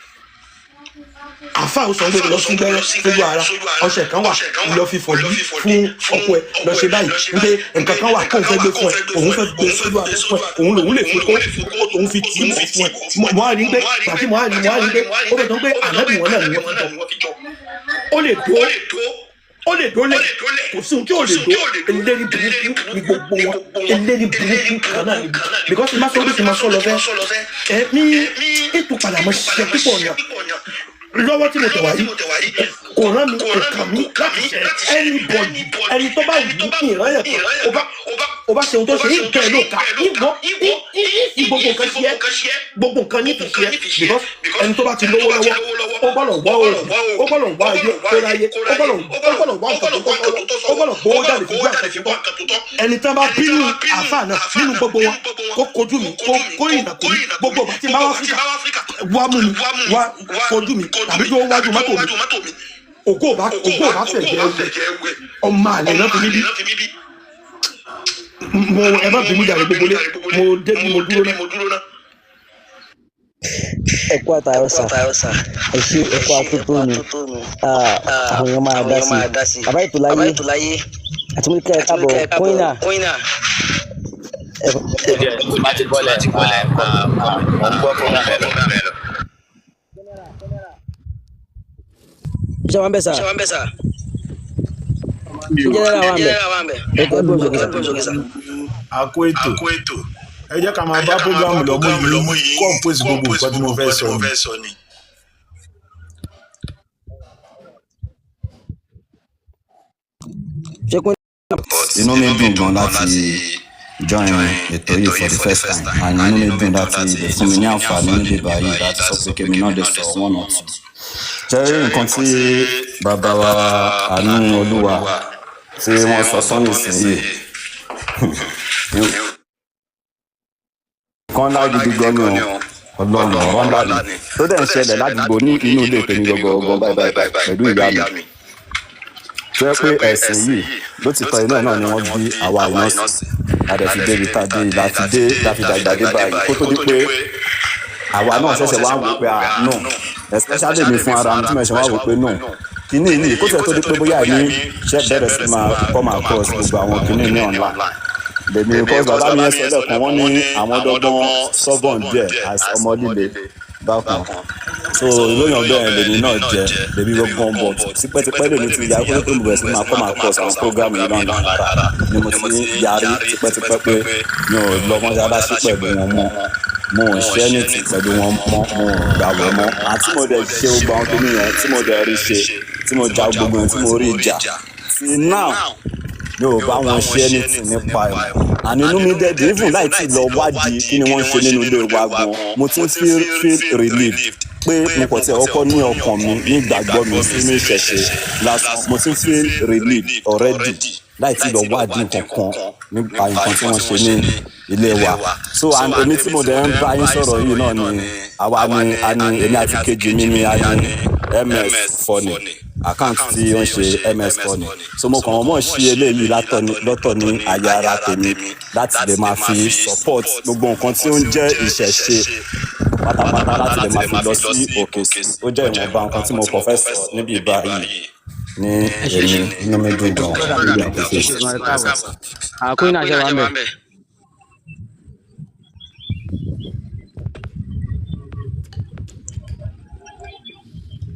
Àfáà ó sọ pé lọ sí gbẹ́rẹ́ sójú ara, ọṣẹ kan wà, lọ fi fọ̀dí fún ọkọ ẹ, lọ ṣe báyìí, wípé nǹkan kan wà kóun fẹ́ gbé fún ẹ, òun fẹ́ gbé sójú ara fún ẹ, òun lòun lè fi kó òun fi tì í mọ̀ fún ẹ. Mo á rí pé gbàtí mo á rí pé ó fẹ́ tán pé ànábì wọn náà ni wọ́n fi jọ. Ó lè dó, ó lè dólẹ̀, kò sí ohun tí ò lè dó. Eléri burúkú ni gbogbo wọn, eléri burúkú kan náà ni, because má sọ bí ti máa sọ lọ fẹ́ ẹ ní ètò padà mọ́ ṣiṣẹ́ púpọ̀ yàn. Lọ́wọ́ tí mo tẹ̀ wá yìí, kò rán mi, kò kàn mí láti ṣe anybody. Ẹni tó bá wù ú kí ìran yẹn kan ó bá ṣe ohun tó ṣe yìí bẹ́ẹ̀ ló kà ìgbọ́ gbogbo nǹkan ṣe é, gbogbo nǹkan ní fi ṣe é, because ẹni tó bá ti lówó lọ́wọ́, ó gbọ́dọ̀ wá oògùn, ó gbọ́dọ̀ wá ayé kó ráyé, ó gbọ́dọ̀ wá nǹkan tó tọ́ sọ́wọ́, ó gbọ́dọ̀ gbowó jáde fún gbà nǹkan tó tọ́. Ẹni tán bá bínú àáfàá náà nínú gbogbo wọn, kó kojú mi, kó ìnà kò mí. Gbogbo ọba tí n bá wá Áfíríkà wá mú mi, wá kojú mi tàbí tó wájú mọ́tò mi, ògo ò bá fẹ̀jẹ̀ wẹ̀, ọmọ àlè náà fi mí bí. Mo ẹ má bínú jàre, gbogbo lé mo dé bí mo dúró náà. Ẹ kú àtàrọ sà, ẹ ṣe, ẹ kú àtótónu. Àwọn èèyàn máa dá sí i. Bàbá ètò láyé àti mú kí ẹ káàbọ̀ kóínà. Má ti bọ́lẹ̀, mo ń gbọ́ program ẹ lọ. Ṣé wàá ń bẹ̀ sà? Ṣé jẹ́nẹ́rà wà ń bẹ̀? Ẹ kú ẹgbẹ́ òṣèlú sà. A kó ètò, ẹ jẹ́ ká máa bá program lọ. Mo yìí compose gbogbo nǹkan tí mo fẹ́ sọ ni. Ṣé kóínà. Inú mi dùn gan láti join ètò yìí for the first time, and inú mi dùn láti lè fún mi ní àǹfààní níbi báyìí láti sọ pé kémi náà lè sọ one or two. Ṣé rí nǹkan tí bàbá wa Àánú Olúwa tí wọ́n sọ sọ́nì sí yìí, nǹkan ńlá gidi gan ni o. Ọlọ́run, ọ̀rọ̀ ńlá ni tó dẹ̀ ń ṣẹlẹ̀ ládùúgbò ní inú ilé tèmi gangan báyìí báyìí pẹ̀lú ìyá mi, tó yẹ pé ẹ̀sìn yìí ló ti tọ́ iná náà ni wọ́n bí àwa iná sí, a dẹ̀ fi débi tá a dé, la fi dé, la fi dàgbà dé báyìí, kó tó di pé àwa náà ṣẹ̀ṣẹ̀ wá ń wò pé, ah no, especially mi fún ara mi tí mo ṣẹ̀ wá wò pé no, kíní yìí kó tẹ̀ tó di pé bóyá èmi ṣe bẹ̀rẹ̀ sí máa come across gbogbo àwọn kíní ní online lèmi, because bàbá mi yẹn sọ lẹ́ẹ̀kan, wọ́n ní àwọn dọ́gbọ́n stubborn díẹ̀ as ọmọ líle bákan. So ìlóyàn bẹ́ẹ̀ lèmi náà jẹ́, lèmi gbọ́n, but tipẹ́tipẹ́ lèmi ti yarí pé mo bẹ̀rẹ̀ sí máa come across àwọn program yìí náà lára ni mo ti yarí tipẹ́tipẹ́ pé mi ò lọ mọ́ṣáláṣí pẹ̀lú wọn mọ́, mo ò ṣe anything pẹ̀lú wọn mọ́, mo ò gbàgbọ́ mọ́. Àti mo dẹ̀ ṣe gbogbo àwọn tó níyẹn tí mo dẹ̀ rí ṣe, tí mo ja gbogbo yẹn, tí mo rí ìjà till now, mi ò bá wọn ṣe anything nípa ẹ̀. And inú mi dẹ̀ dùn, even láì tí lọ wádìí kí ni wọ́n ń ṣe nínú ilé wa gan, mo ti ń feel relieved pé mo kàn tí ẹ̀ kọ́kọ́ ní ọkàn mi, ní ìgbàgbọ́ mi sínú ìṣẹ̀ṣe lásán, mo ti ń feel relieved already láì tí lọ wádìí nǹkan kan nípa nǹkan tí wọ́n ṣe ní ilé wa. So and èmi tí mo dẹ̀ ń bá yín sọ̀rọ̀ yìí náà ni àwa ni a ní, èmi àti kejì mi ni a ní MS Funny account tí ó ń ṣe MS Funny. So mo kàn wọ́n mọ̀ sí eléyìí lọ́tọ̀ ní àyà ara tèmi láti lè máa fi support gbogbo nǹkan tí ó ń jẹ́ ìṣẹ̀ṣe pátápátá, láti lè máa fi lọ sí òkè sí. Ó jẹ́ ìwọ̀nba nǹkan tí mo kàn fẹ́ sọ níbi báyìí ní èmi. Inú mi dùn gan, really appreciate. Àkóyìn àṣẹ wà ń bẹ̀.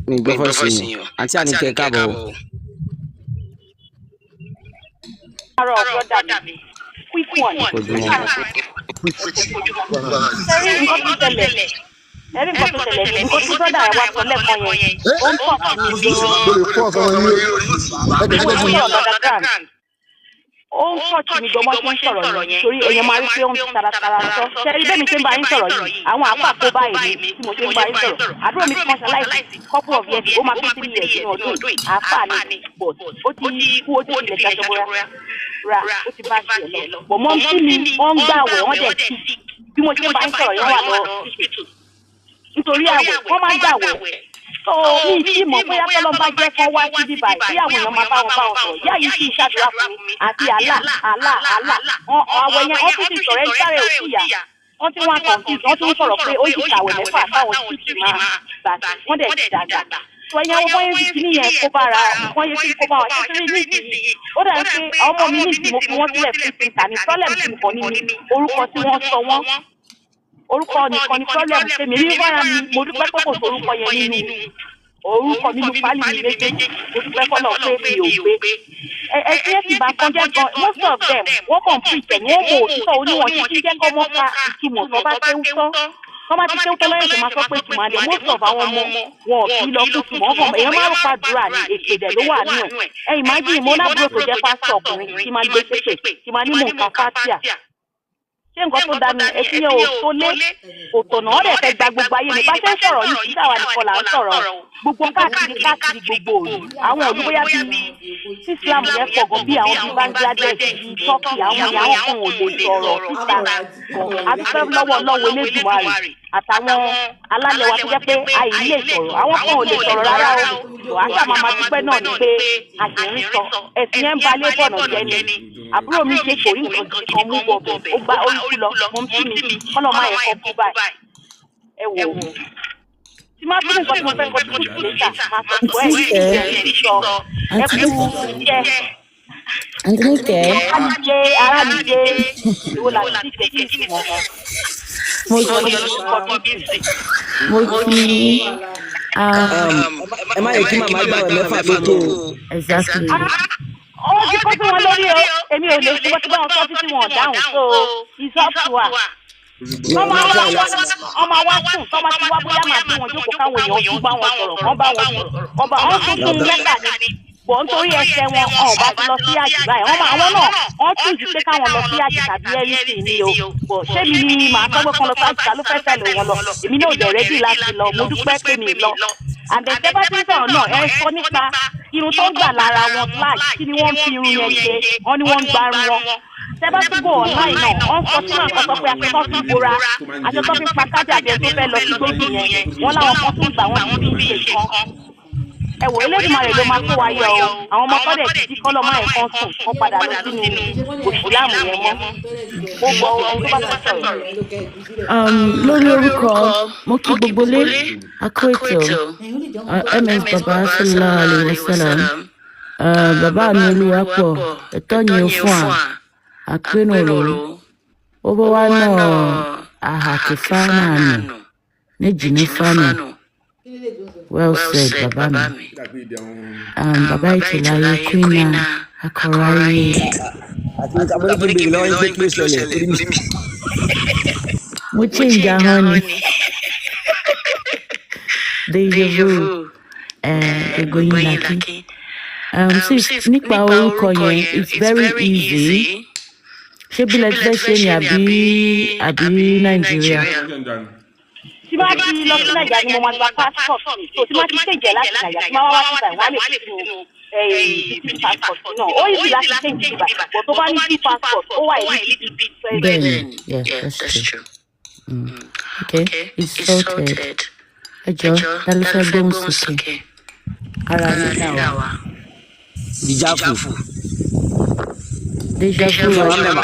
Mi gbọ́ fọ́ọ̀sì yìí, àǹtí Àníkẹ́, káàbọ̀ o. Àárọ̀, brother mi, quick one. Ojúmọ́. Ṣẹ́rí nǹkan tó ṣẹlẹ̀, ẹ̀rí nǹkan tó ṣẹlẹ̀, nǹkan tí brother wa sọ lẹ́ẹ̀kan yẹn, ó ń pọ̀ sí mi gan-an. Mo lè fọ́ ọ̀sán wọn yín Mo ń sọ̀rọ̀ understand, ó ń pọ̀ sí mi gan mọ́ ṣe ń sọ̀rọ̀ yẹn, torí èèyàn máa rí pé ó ń fi taratara sọ. Ṣẹ́rí bẹ́ẹ̀ mi ṣe ń bá yín sọ̀rọ̀ yìí, àwọn àpá kó báyìí mi tí mo ṣe ń bá yín sọ̀rọ̀. Àbúrò mi tí wọ́n ṣaláìsí couple of years, ó máa pé 3 years ní ọdún yìí. Àáfàá ni, but ó ti kú, ó ti tilẹ̀ daṣọ bóra ra, ó ti bá tiẹ̀ lọ. But mọ́ sí mi, wọ́n ń gbàwẹ̀, wọ́n dẹ̀ sick. Bí mo ṣe ń bá yín sọ̀rọ̀ yẹn, wà lọ hospital nítorí àwẹ̀, wọ́n máa ń gbàwẹ̀. So mi tí mọ̀ bóyá tọ́lọ́ bá jẹ́ kán wá síbí báyìí, bóyá àwọn èèyàn máa bá wọn sọ̀rọ̀. Ìyá yìí sì ń ṣàdúrà fún mi àti àlà àlà àlà àwẹ̀ yẹn. Wọ́n tún ti sọ̀rọ̀ ẹni sáré òsì yà, wọ́n ti wá confuse, wọ́n tún ń sọ̀rọ̀ pé ó sì kàwé 6 táwọn sì ti máa gbà sí, wọ́n dẹ̀ ti dàgbà. Sọ ẹ̀yàn wọ́n bọ́yé fi kíní yẹn kó bára wọ́n yé kí kó bá wọn ṣe, torí nísìnyí ó dàbí pé àwọn ọmọ mi nísìnyí, mo fi wọ́n sílẹ̀ fún printer ní problem tí mo kàn ní ni orúkọ tí wọ́n sọ wọ́n, orúkọ nìkan ni problem tèmi rí fúnra mi. Mo dúpẹ́ pé kò sórúkọ yẹn nínú orúkọ nínú pálí mi méjèèjì. Mo dúpẹ́ fọlọ́ pé mi ò gbé ẹ ẹ tí ẹ sì bá kan jẹ́ gan. Most of them, wọ́n kàn preach ẹ̀ ní wọ́n mọ òtítọ́ oníwọ̀n títí jẹ́ kọ́ mọ́ ka ìtumọ̀ tó bá kéwú tán. Tọ́ bá ti kéwú tán lọ́yẹ̀ tó máa sọ pé ìtumọ̀ àdé most of àwọn ọmọ wọn ò kí lọ fún ìtumọ̀ wọn kàn èèyàn máa ń pàdúrà ní èpè dẹ̀ ló wà nù ẹ̀. Ẹ imagine mo lábúrò tó jẹ́ pásítọ̀ ọkùnrin tí máa gbé ṣépè tí máa ní mò ń ka fátíà. Ṣé nǹkan tó dá mi etí yẹn ò tó lé kò tọ̀nà ọ́ dẹ̀ fẹ́ gba gbogbo ayé mi bá ṣe ń sọ̀rọ̀ yìí kí sáwa nìkan là ń sọ̀rọ̀ o. Gbogbo káàkiri káàkiri gbogbo òlu àwọn òlu bóyá bíi tí Islam yẹn pọ̀ gan bí àwọn bíi Bangladesh bíi Turkey àwọn yẹn àwọn kan ò lè sọ̀rọ̀ síta gan. A dúpẹ́ lọ́wọ́ Ọlọ́run Elédùmarè àtàwọn alálẹ̀ wa tó jẹ́ pé àì lè sọ̀rọ̀, àwọn kan ò lè sọ̀rọ̀ rárá o. Àṣà máa máa dúpẹ́ náà ni pé a sì ń sọ ẹ̀sìn yẹn ń balẹ̀ bọ̀nà jẹ́ ni. Àbúrò mi ṣe kò rí nǹkan gidi kan mú bọ̀ bẹ̀, ó gba orí kú lọ mọ́ sí mi kọ́nà máa yẹ kọ́ kú báyìí. Ẹ wò ó tí máa tún nǹkan tí mo fẹ́ kọ́ tó kù létà máa sọ pé ẹ̀ ẹ̀ ẹ̀ sọ ẹ Àǹtí kú jẹ́ Àǹtí Níkẹ́, arámidé arámidé ìwọ làbí ìkẹ́ kí ni ìtumọ̀ wọn mo ìwọ kí ni olórúkọ mi sì. mo kí Ẹ má yẹ kí màmá gbàwẹ̀ 6 tó tó o. Exactly. Ó ti kó sí wọn lórí o, èmi ò lè ṣe bó ti bá wọn sọ títí wọn ò dáhùn, so it's up to her. Wọ́n máa wá wọ́n máa wá sùn tọ́ máa ti wá bóyá màá bí wọn jókòó káwọn èèyàn tún bá wọn sọ̀rọ̀ kán bá wọn sọ̀rọ̀ kán bá wọn tún tún mẹ́ta ni bọ̀ nítorí ẹsẹ̀ wọn ọ̀n bá ti lọ sí àjì báyìí wọ́n máa àwọn náà wọ́n tún ju pé káwọn lọ sí àjì tàbí ẹ̀rísì ni o. Bọ̀ ṣé mi ni màá sọ pé kán lọ sí àjì ta ló fẹ́ tẹ̀lé wọn lọ? Èmi náà ò dẹ̀ rẹ́dì láti lọ, mo dúpẹ́ pé mi lọ. Àǹdẹ̀tẹ́ bá ti ń sọ̀rọ̀ náà ẹ sọ nípa irun tó ń gbà lára wọn flag, kí ni wọ́n ń fi irun yẹn ṣe? Wọ́n ní wọ́n ń gba irun wọn. Tẹ́ bá tún go online náà wọ́n sọ sínú àkọsọ pé aṣọ tó fi bora, aṣọ tó fi pa kájà bí ẹni tó fẹ́ lọ sí gbòógì yẹn, wọ́n láwọn kan tún gbà wọ́n ti fi ṣe nǹkan. Ẹ wò, Elédùmarè ló máa kó wa yọ o. Àwọn ọmọ kọ́dẹ̀ ti jí kọ́lọ́ máa ẹ̀kan sùn kán padà lọ sínú òṣìláàmù yẹn mọ́. Ó gbọ́ ohun tó bá fẹ́ sọ̀rọ̀. Lórí orúkọ, mo kí gbogbo lé akó ètò ms baba sallallahu alayhi wa sallam. Bàbá mi olúwapọ̀ ẹ̀tọ́ ni ó fún à àpénòrò ó bọ́ wá náà àhàkífà náà nù níjìní fánù. Well said, bàbá mi. Bàbá ìtìláyé queen akọ̀ráyé. Àti mo ní kí n béèrè lọ́wọ́ yín pé kí ló ṣẹlẹ̀ torí mi. Mo change ahọ́n ni. Deja vu, gbogbo yín la kí. Sis, nípa orúkọ yẹn, it's very easy. Ṣé bí lẹ ti fẹ́ ṣe ni àbí Nàìjíríà? Tí máa ti lọ sí Nàìjíríà ni mo máa gba passport mi, so tí máa ti ṣèjẹ láti Nàìjíríà tí máa wá wá síbà wọ́n á lè fi sínú british passport náà. Ó easy láti change síbà, but tó bá ní sí passport ó wà a little bit very Bẹ́ẹ̀ni, yeah, that's true. Okay, it's sorted. Ẹ jọ, ta ló fẹ́ gbóhùn sókè? Ara mi là wá. Dìjáfù. Deja vu. Ṣé wàá mẹ́ma?